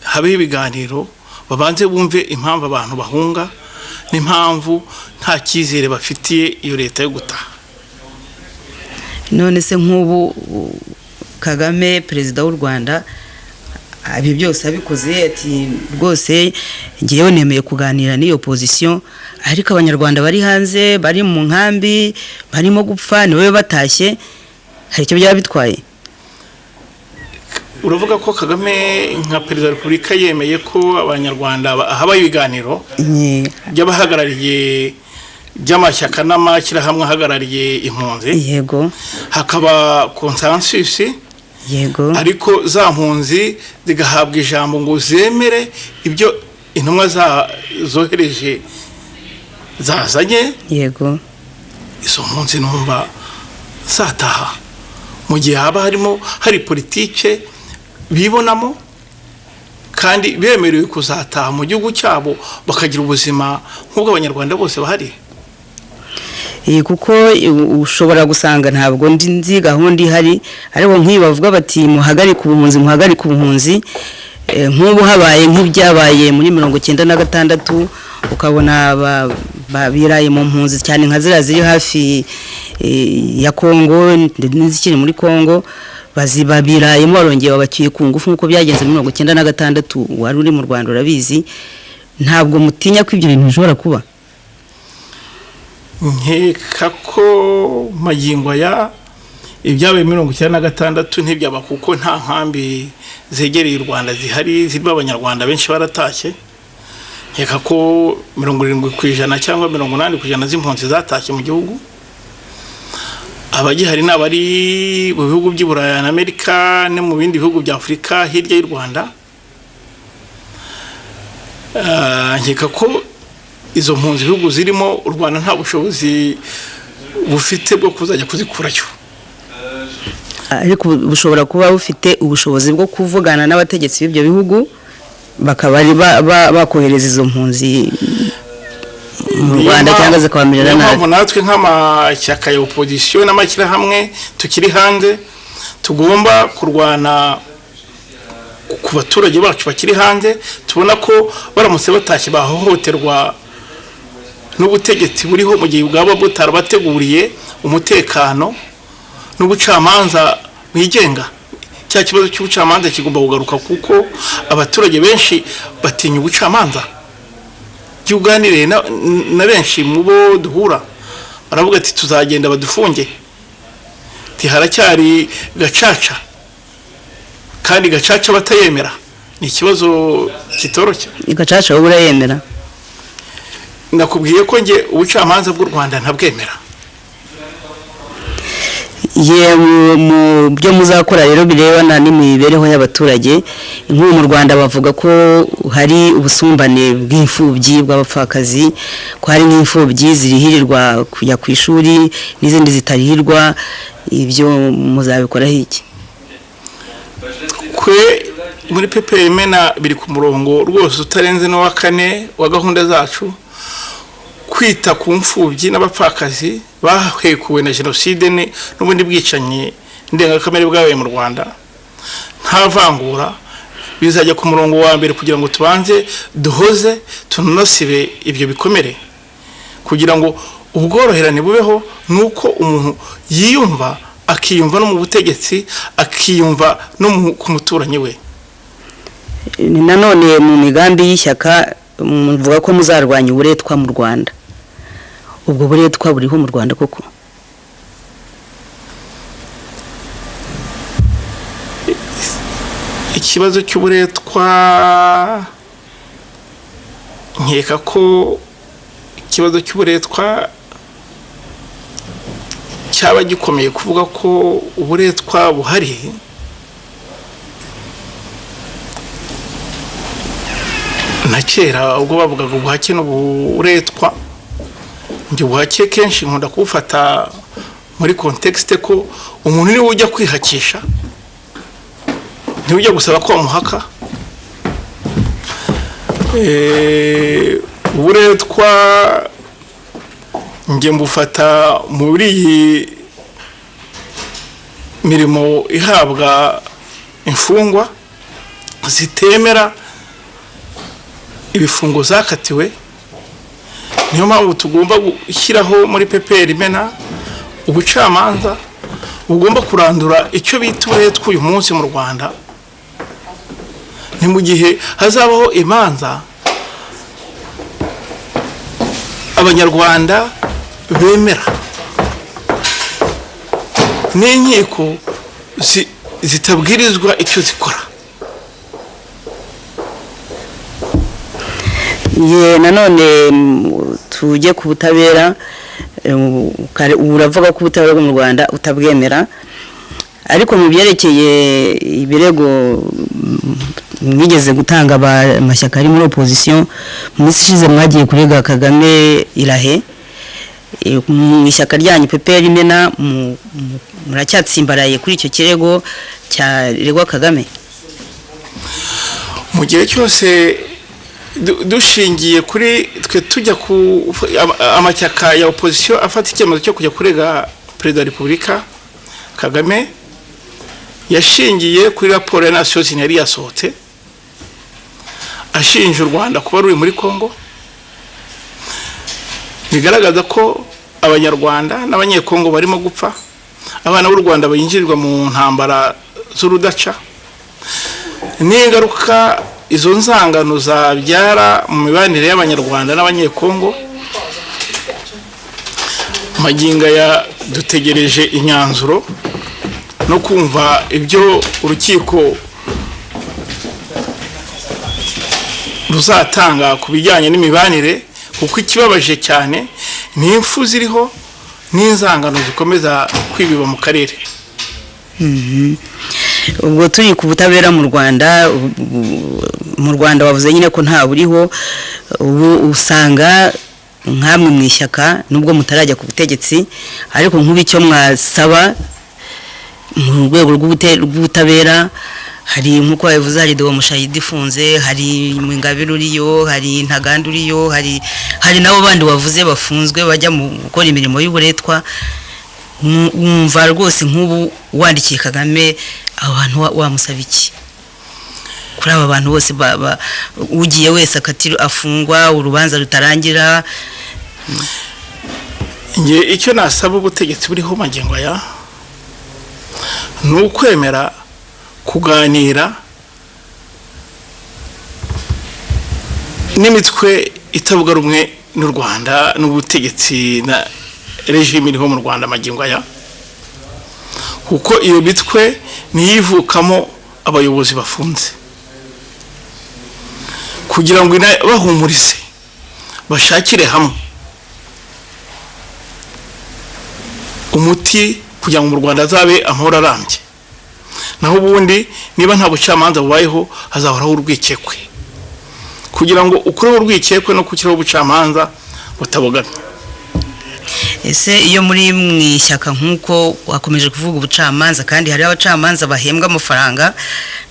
Speaker 2: habeho ibiganiro, babanze bumve impamvu abantu bahunga n'impamvu nta cyizere bafitiye iyo leta yo gutaha.
Speaker 1: None se nk'ubu Kagame, perezida w'u Rwanda, ibi byose abikoze ati rwose ngewe nemeye kuganira n'iyo opposition, ariko Abanyarwanda bari hanze, bari mu nkambi, barimo gupfa, niwe batashye, hari icyo byaba bitwaye?
Speaker 2: Uravuga ko Kagame nka perezida wa repubulika yemeye ko Abanyarwanda habaho ibiganiro by'abahagarariye by'amashyaka n'amashyirahamwe ahagarariye impunzi, hakaba consensus, ariko za mpunzi zigahabwa ijambo ngo zemere ibyo Intumwa zohereje zazanye.
Speaker 1: Yego.
Speaker 2: Izo mpunzi numva zataha mu gihe haba harimo hari politike bibonamo kandi bemerewe kuzataha mu gihugu cyabo, bakagira ubuzima nk'ubw'Abanyarwanda bose bahari.
Speaker 1: Kuko ushobora gusanga, ntabwo nzi gahunda ihari, ariko nk'iyo bavuga bati "Muhagarike ubuhunzi, muhagarike ubuhunzi," nk'ubu habaye nk'ibyabaye muri 96, ukabona biraye mu mpunzi cyane nka ziriya ziri hafi ya Kongo n'izikiri muri Kongo, babirayemo, barongeye babacyuye ku ngufu nk'uko byagenze muri 96. Wari uri mu Rwanda, urabizi. Ntabwo mutinya ko ibyo bintu bishobora kuba?
Speaker 2: Nkeka ko magingo aya ibyabaye 96 ntibyaba, kuko nta nkambi zegereye u Rwanda zihari zirimo Abanyarwanda. Benshi baratashye. Nkeka ko 70% cyangwa 80% z'impunzi zatashye mu gihugu. Abagihari ni abari mu bihugu by'i Burayi na Amerika no mu bindi bihugu bya Afurika hirya y'u Rwanda. Nkeka ko izo mpunzi, ibihugu zirimo, u Rwanda nta bushobozi bufite bwo kuzajya kuzikurayo.
Speaker 1: Ariko bushobora kuba bufite ubushobozi bwo kuvugana n'abategetsi b'ibyo bihugu, bakaba ari bakohereza izo mpunzi mu Rwanda cyangwa zikabamerera
Speaker 2: Niyo
Speaker 1: nabi.
Speaker 2: mpamvu natwe nk'amashyaka ya opozisiyo n'amashyirahamwe tukiri hanze tugomba kurwana ku baturage bacu bakiri hanze, tubona ko baramutse batashye bahohoterwa n'ubutegetsi buriho mu gihe bwaba butarabateguriye umutekano n'ubucamanza bwigenga. Cya kibazo cy'ubucamanza kigomba kugaruka, kuko abaturage benshi batinya ubucamanza. Iyo uganiriye na benshi mu bo duhura, baravuga ati "Tuzagenda badufunge," ati "Haracyari Gacaca," kandi Gacaca batayemera. Ni ikibazo kitoroshye.
Speaker 1: Gacaca wowe urayemera?
Speaker 2: Nakubwiye ko njye ubucamanza bw'u Rwanda ntabwemera.
Speaker 1: Ye, mu byo muzakora rero birebana n'imibereho y'abaturage, nk'ubu mu Rwanda bavuga ko hari ubusumbane bw'imfubyi, bw'abapfakazi, ko hari nk'imfubyi zirihirirwa kujya ku ishuri n'izindi zitarihirwa. Ibyo muzabikoraho iki?
Speaker 2: Kwe muri PPR Imena biri ku murongo rwose utarenze n'uwa kane wa gahunda zacu, kwita ku mfubyi n'abapfakazi bahekuwe na jenoside n'ubundi bwicanyi ndengakamere bwabaye mu Rwanda, nta vangura. Bizajya ku murongo wa mbere kugira ngo tubanze duhoze, tunasibe ibyo bikomere, kugira ngo ubworoherane bubeho, nuko umuntu yiyumva, akiyumva no mu butegetsi, akiyumva no ku muturanyi we.
Speaker 1: Ni nanone mu migambi y'ishyaka muvuga ko muzarwanya uburetwa mu Rwanda. Ubwo buretwa buriho mu Rwanda koko?
Speaker 2: Ikibazo cy'uburetwa, nkeka ko ikibazo cy'uburetwa cyaba gikomeye kuvuga ko uburetwa buhari. Na kera ubwo bavugaga ubuhake n'uburetwa, njye ubuhake kenshi nkunda kubufata muri contexte ko umuntu niwe ujya kwihakisha, niwe ujya gusaba ko bamuhaka. Uburetwa njye mbufata muri iyi mirimo ihabwa imfungwa zitemera ibifungo zakatiwe. Niyo mpamvu tugomba gushyiraho muri PPR Imena ubucamanza bugomba kurandura icyo bita uburetwa uyu munsi mu Rwanda. Ni mu gihe hazabaho imanza Abanyarwanda bemera n'inkiko zitabwirizwa icyo zikora.
Speaker 1: Ye, nanone tujye ku butabera. Uravuga ko ubutabera bwo mu Rwanda utabwemera, ariko mu byerekeye ibirego Mwigeze gutanga amashyaka ari muri opposition. Mu minsi ishize mwagiye kurega Kagame irahe mu ishyaka ryanyu PPR Imena, muracyatsimbaraye kuri icyo kirego cyaregwa Kagame?
Speaker 2: Mu gihe cyose dushingiye kuri twe tujya ku amashyaka ya opposition afata icyemezo cyo kujya kurega Perezida wa Repubulika Kagame, yashingiye kuri raporo ya Nations Unies yari yasohotse ashinja u Rwanda kuba ruri muri Congo, bigaragaza ko Abanyarwanda n'Abanyekongo barimo gupfa, abana b'u Rwanda binjirirwa mu ntambara z'urudaca, n'ingaruka izo nzangano zabyara mu mibanire y'Abanyarwanda n'Abanyekongo. Magingo aya dutegereje imyanzuro no kumva ibyo urukiko ruzatanga ku bijyanye n'imibanire, kuko ikibabaje cyane ni impfu ziriho n'inzangano zikomeza kwibiba mu karere.
Speaker 1: Ubwo turi ku butabera mu Rwanda, mu Rwanda wavuze nyine ko nta buriho. Ubu usanga nkamwe mu ishyaka, nubwo mutarajya ku butegetsi, ariko nk'ubu icyo mwasaba mu rwego rw'ubutabera, hari nk'uko babivuze, hari Deo Mushayidi ifunze, hari Ingabire uriyo, hari Ntaganda uriyo, hari nabo bandi wavuze bafunzwe bajya mu gukora imirimo y'uburetwa. Wumva rwose nk'ubu wandikiye Kagame, abo bantu wamusaba iki kuri aba bantu bose ugiye wese akatira afungwa urubanza rutarangira?
Speaker 2: Nge icyo nasaba ubutegetsi buriho magingo aya ni ukwemera kuganira n'imitwe itavuga rumwe n'u Rwanda n'ubutegetsi na regime iriho mu Rwanda magingo aya, kuko iyo mitwe niyo ivukamo abayobozi bafunze, kugira ngo bahumurize bashakire hamwe umuti kugira ngo mu Rwanda azabe amahoro arambye. Naho ubundi niba nta bucamanza bubayeho hazahoraho urwikekwe, kugira ngo ukureho urwikekwe no gushyiraho ubucamanza butabogamye.
Speaker 1: Ese iyo muri mu ishyaka nk'uko wakomeje kuvuga ubucamanza, kandi hari abacamanza bahembwa amafaranga,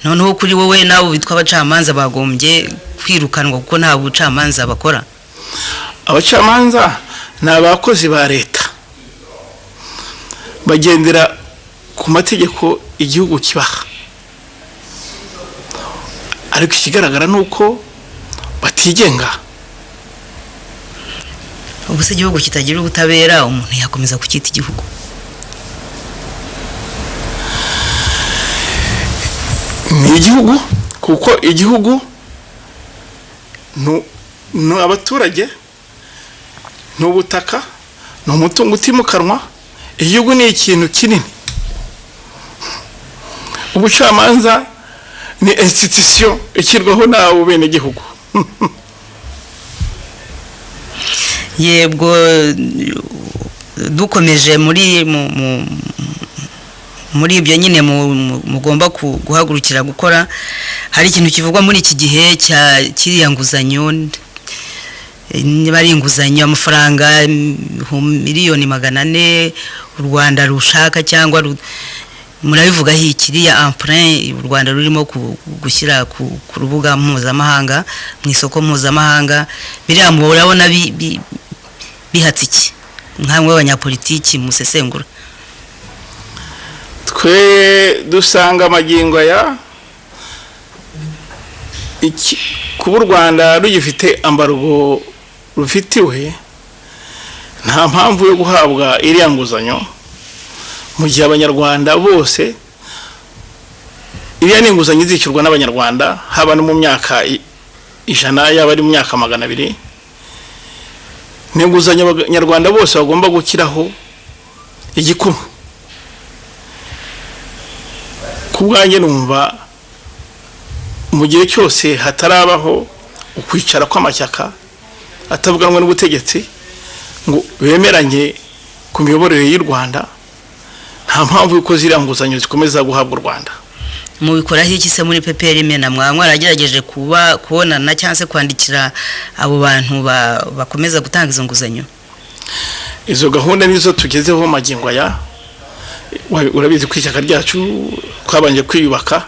Speaker 1: noneho kuri wowe nabo bitwa abacamanza bagombye kwirukanwa kuko nta bucamanza bakora?
Speaker 2: Abacamanza ni abakozi ba leta, bagendera ku mategeko igihugu kibaha, ariko ikigaragara ni uko batigenga.
Speaker 1: Ubu se igihugu kitagira ubutabera umuntu yakomeza kucyita igihugu?
Speaker 2: Ni igihugu, kuko igihugu ni abaturage, ni ubutaka, ni umutungo utimukanwa. Igihugu ni ikintu kinini. Ubucamanza ni institution ishyirwaho n'abo benegihugu.
Speaker 1: Yebwo dukomeje muri muri ibyo nyine mugomba guhagurukira gukora, hari ikintu kivugwa muri iki gihe cya kiriya nguzanyo, niba ari inguzanyo amafaranga 400 miliyoni u Rwanda rushaka, cyangwa murabivugaho ikiriya emprunt u Rwanda rurimo gushyira ku rubuga mpuzamahanga, mu isoko mpuzamahanga, biriya murabona bihatse iki nkamwe b'abanyapolitiki musesengura?
Speaker 2: Twe dusanga amagingo aya kuba u Rwanda rugifite ambargo rufitiwe, nta mpamvu yo guhabwa iriya nguzanyo mu gihe Abanyarwanda bose, iriya ni inguzanyo izishyurwa n'Abanyarwanda, haba no mu myaka 100, yaba ari mu myaka 200, ni inguzanyo Abanyarwanda bose bagomba gukiraho igikumwe. Ku bwanjye numva mu gihe cyose hatarabaho ukwicara kw'amashyaka atavuganwe n'ubutegetsi ngo bemeranye ku miyoborere y'u Rwanda, nta mpamvu yuko ziriya nguzanyo zikomeza guhabwa u Rwanda.
Speaker 1: Mubikoraho iki se muri PPR Imena? Mwaba mwaragerageje kuba kubonana cyangwa se kwandikira abo bantu bakomeza gutanga izo nguzanyo?
Speaker 2: Izo gahunda nizo tugezeho magingo aya. Urabizi ko ishyaka ryacu twabanje kwiyubaka,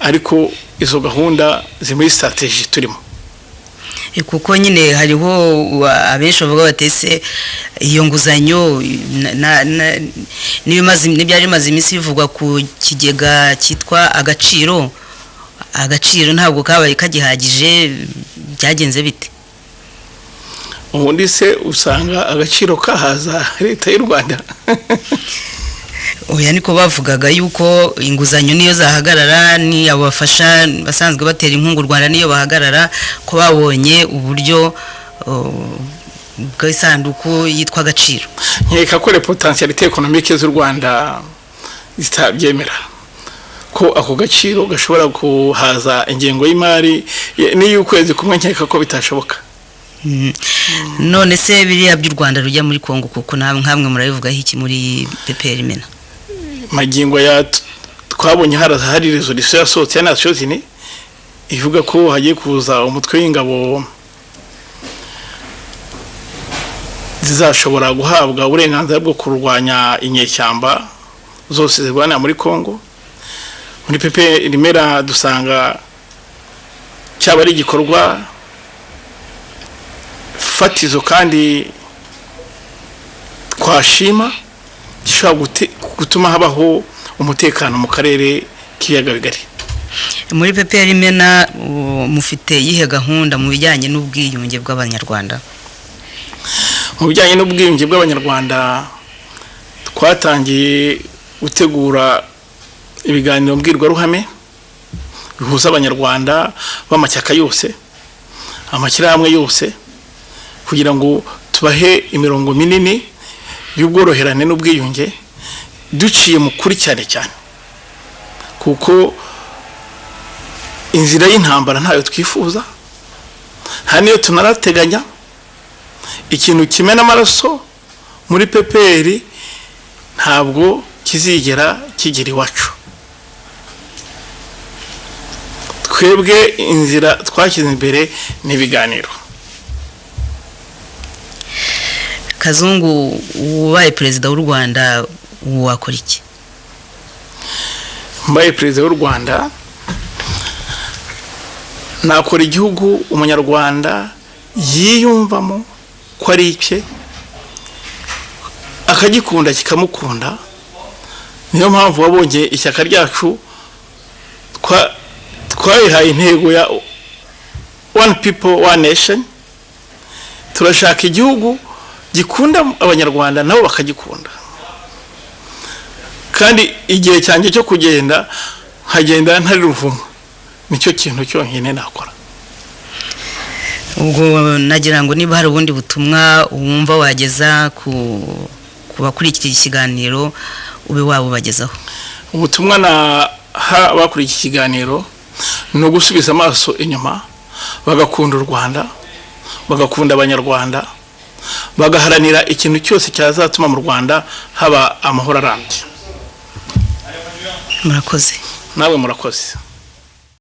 Speaker 2: ariko izo gahunda ziri muri stratégie turimo.
Speaker 1: Kuko nyine hariho abenshi bavuga bati: "Ese iyo nguzanyo n'ibyari bimaze iminsi bivugwa ku kigega cyitwa Agaciro, Agaciro ntabwo kabaye kagihagije, byagenze bite?"
Speaker 2: Ubundi se usanga Agaciro kahaza Leta y'u Rwanda?
Speaker 1: Oya, niko bavugaga yuko inguzanyo niyo zahagarara, ni abo bafasha basanzwe batera inkunga u Rwanda niyo bahagarara, ko babonye uburyo bw'isanduku yitwa Agaciro.
Speaker 2: Nkeka ko potentialités économiques z'u Rwanda zitabyemera ko ako gaciro gashobora guhaza ingengo y'imari n'iy'ukwezi kumwe. Nkeka ko bitashoboka.
Speaker 1: None se biriya by'u Rwanda rujya muri Kongo, kuko nkamwe murabivugaho iki muri PPR Imena?
Speaker 2: Magingo ya twabonye hari résolution yasohotse ya Nations Unies ivuga ko hagiye kuza umutwe w'ingabo zizashobora guhabwa uburenganzira bwo kurwanya inyeshyamba zose zirwanira muri Congo. Muri PPR Imena dusanga cyaba ari igikorwa fatizo kandi twashima, gishobora gutuma habaho umutekano mu karere k'ibiyaga bigari.
Speaker 1: Muri PPR Imena mufite iyihe gahunda mu bijyanye n'ubwiyunge bw'Abanyarwanda?
Speaker 2: Mu bijyanye n'ubwiyunge bw'Abanyarwanda, twatangiye gutegura ibiganiro mbwirwaruhame bihuza Abanyarwanda b'amashyaka yose, amashyirahamwe yose, kugira ngo tubahe imirongo minini y'ubworoherane n'ubwiyunge duciye mu kuri cyane cyane, kuko inzira y'intambara ntayo twifuza, nta niyo tunarateganya. Ikintu kimena amaraso muri PPR ntabwo kizigera kigera iwacu. Twebwe inzira twashyize imbere ni ibiganiro.
Speaker 1: Kazungu, ubaye perezida w'u Rwanda wakora iki?
Speaker 2: Mbaye perezida w'u Rwanda, nakora igihugu Umunyarwanda yiyumvamo ko ari icye, akagikunda kikamukunda. Niyo mpamvu wabonye ishyaka ryacu twayihaye intego ya "One people, one nation". Turashaka igihugu gikunda Abanyarwanda, nabo bakagikunda, kandi igihe cyanjye cyo kugenda nkagenda ntari ruvumo. Nicyo kintu cyonyine nakora.
Speaker 1: Ubwo nagira ngo niba hari ubundi butumwa wumva wageza ku bakurikira iki kiganiro, ube wabubagezaho.
Speaker 2: Ubutumwa naha abakuriye iki kiganiro ni ugusubiza amaso inyuma, bagakunda u Rwanda, bagakunda Abanyarwanda, bagaharanira ikintu cyose cyazatuma mu Rwanda haba amahoro arambye.
Speaker 1: Murakoze.
Speaker 2: Nawe murakoze.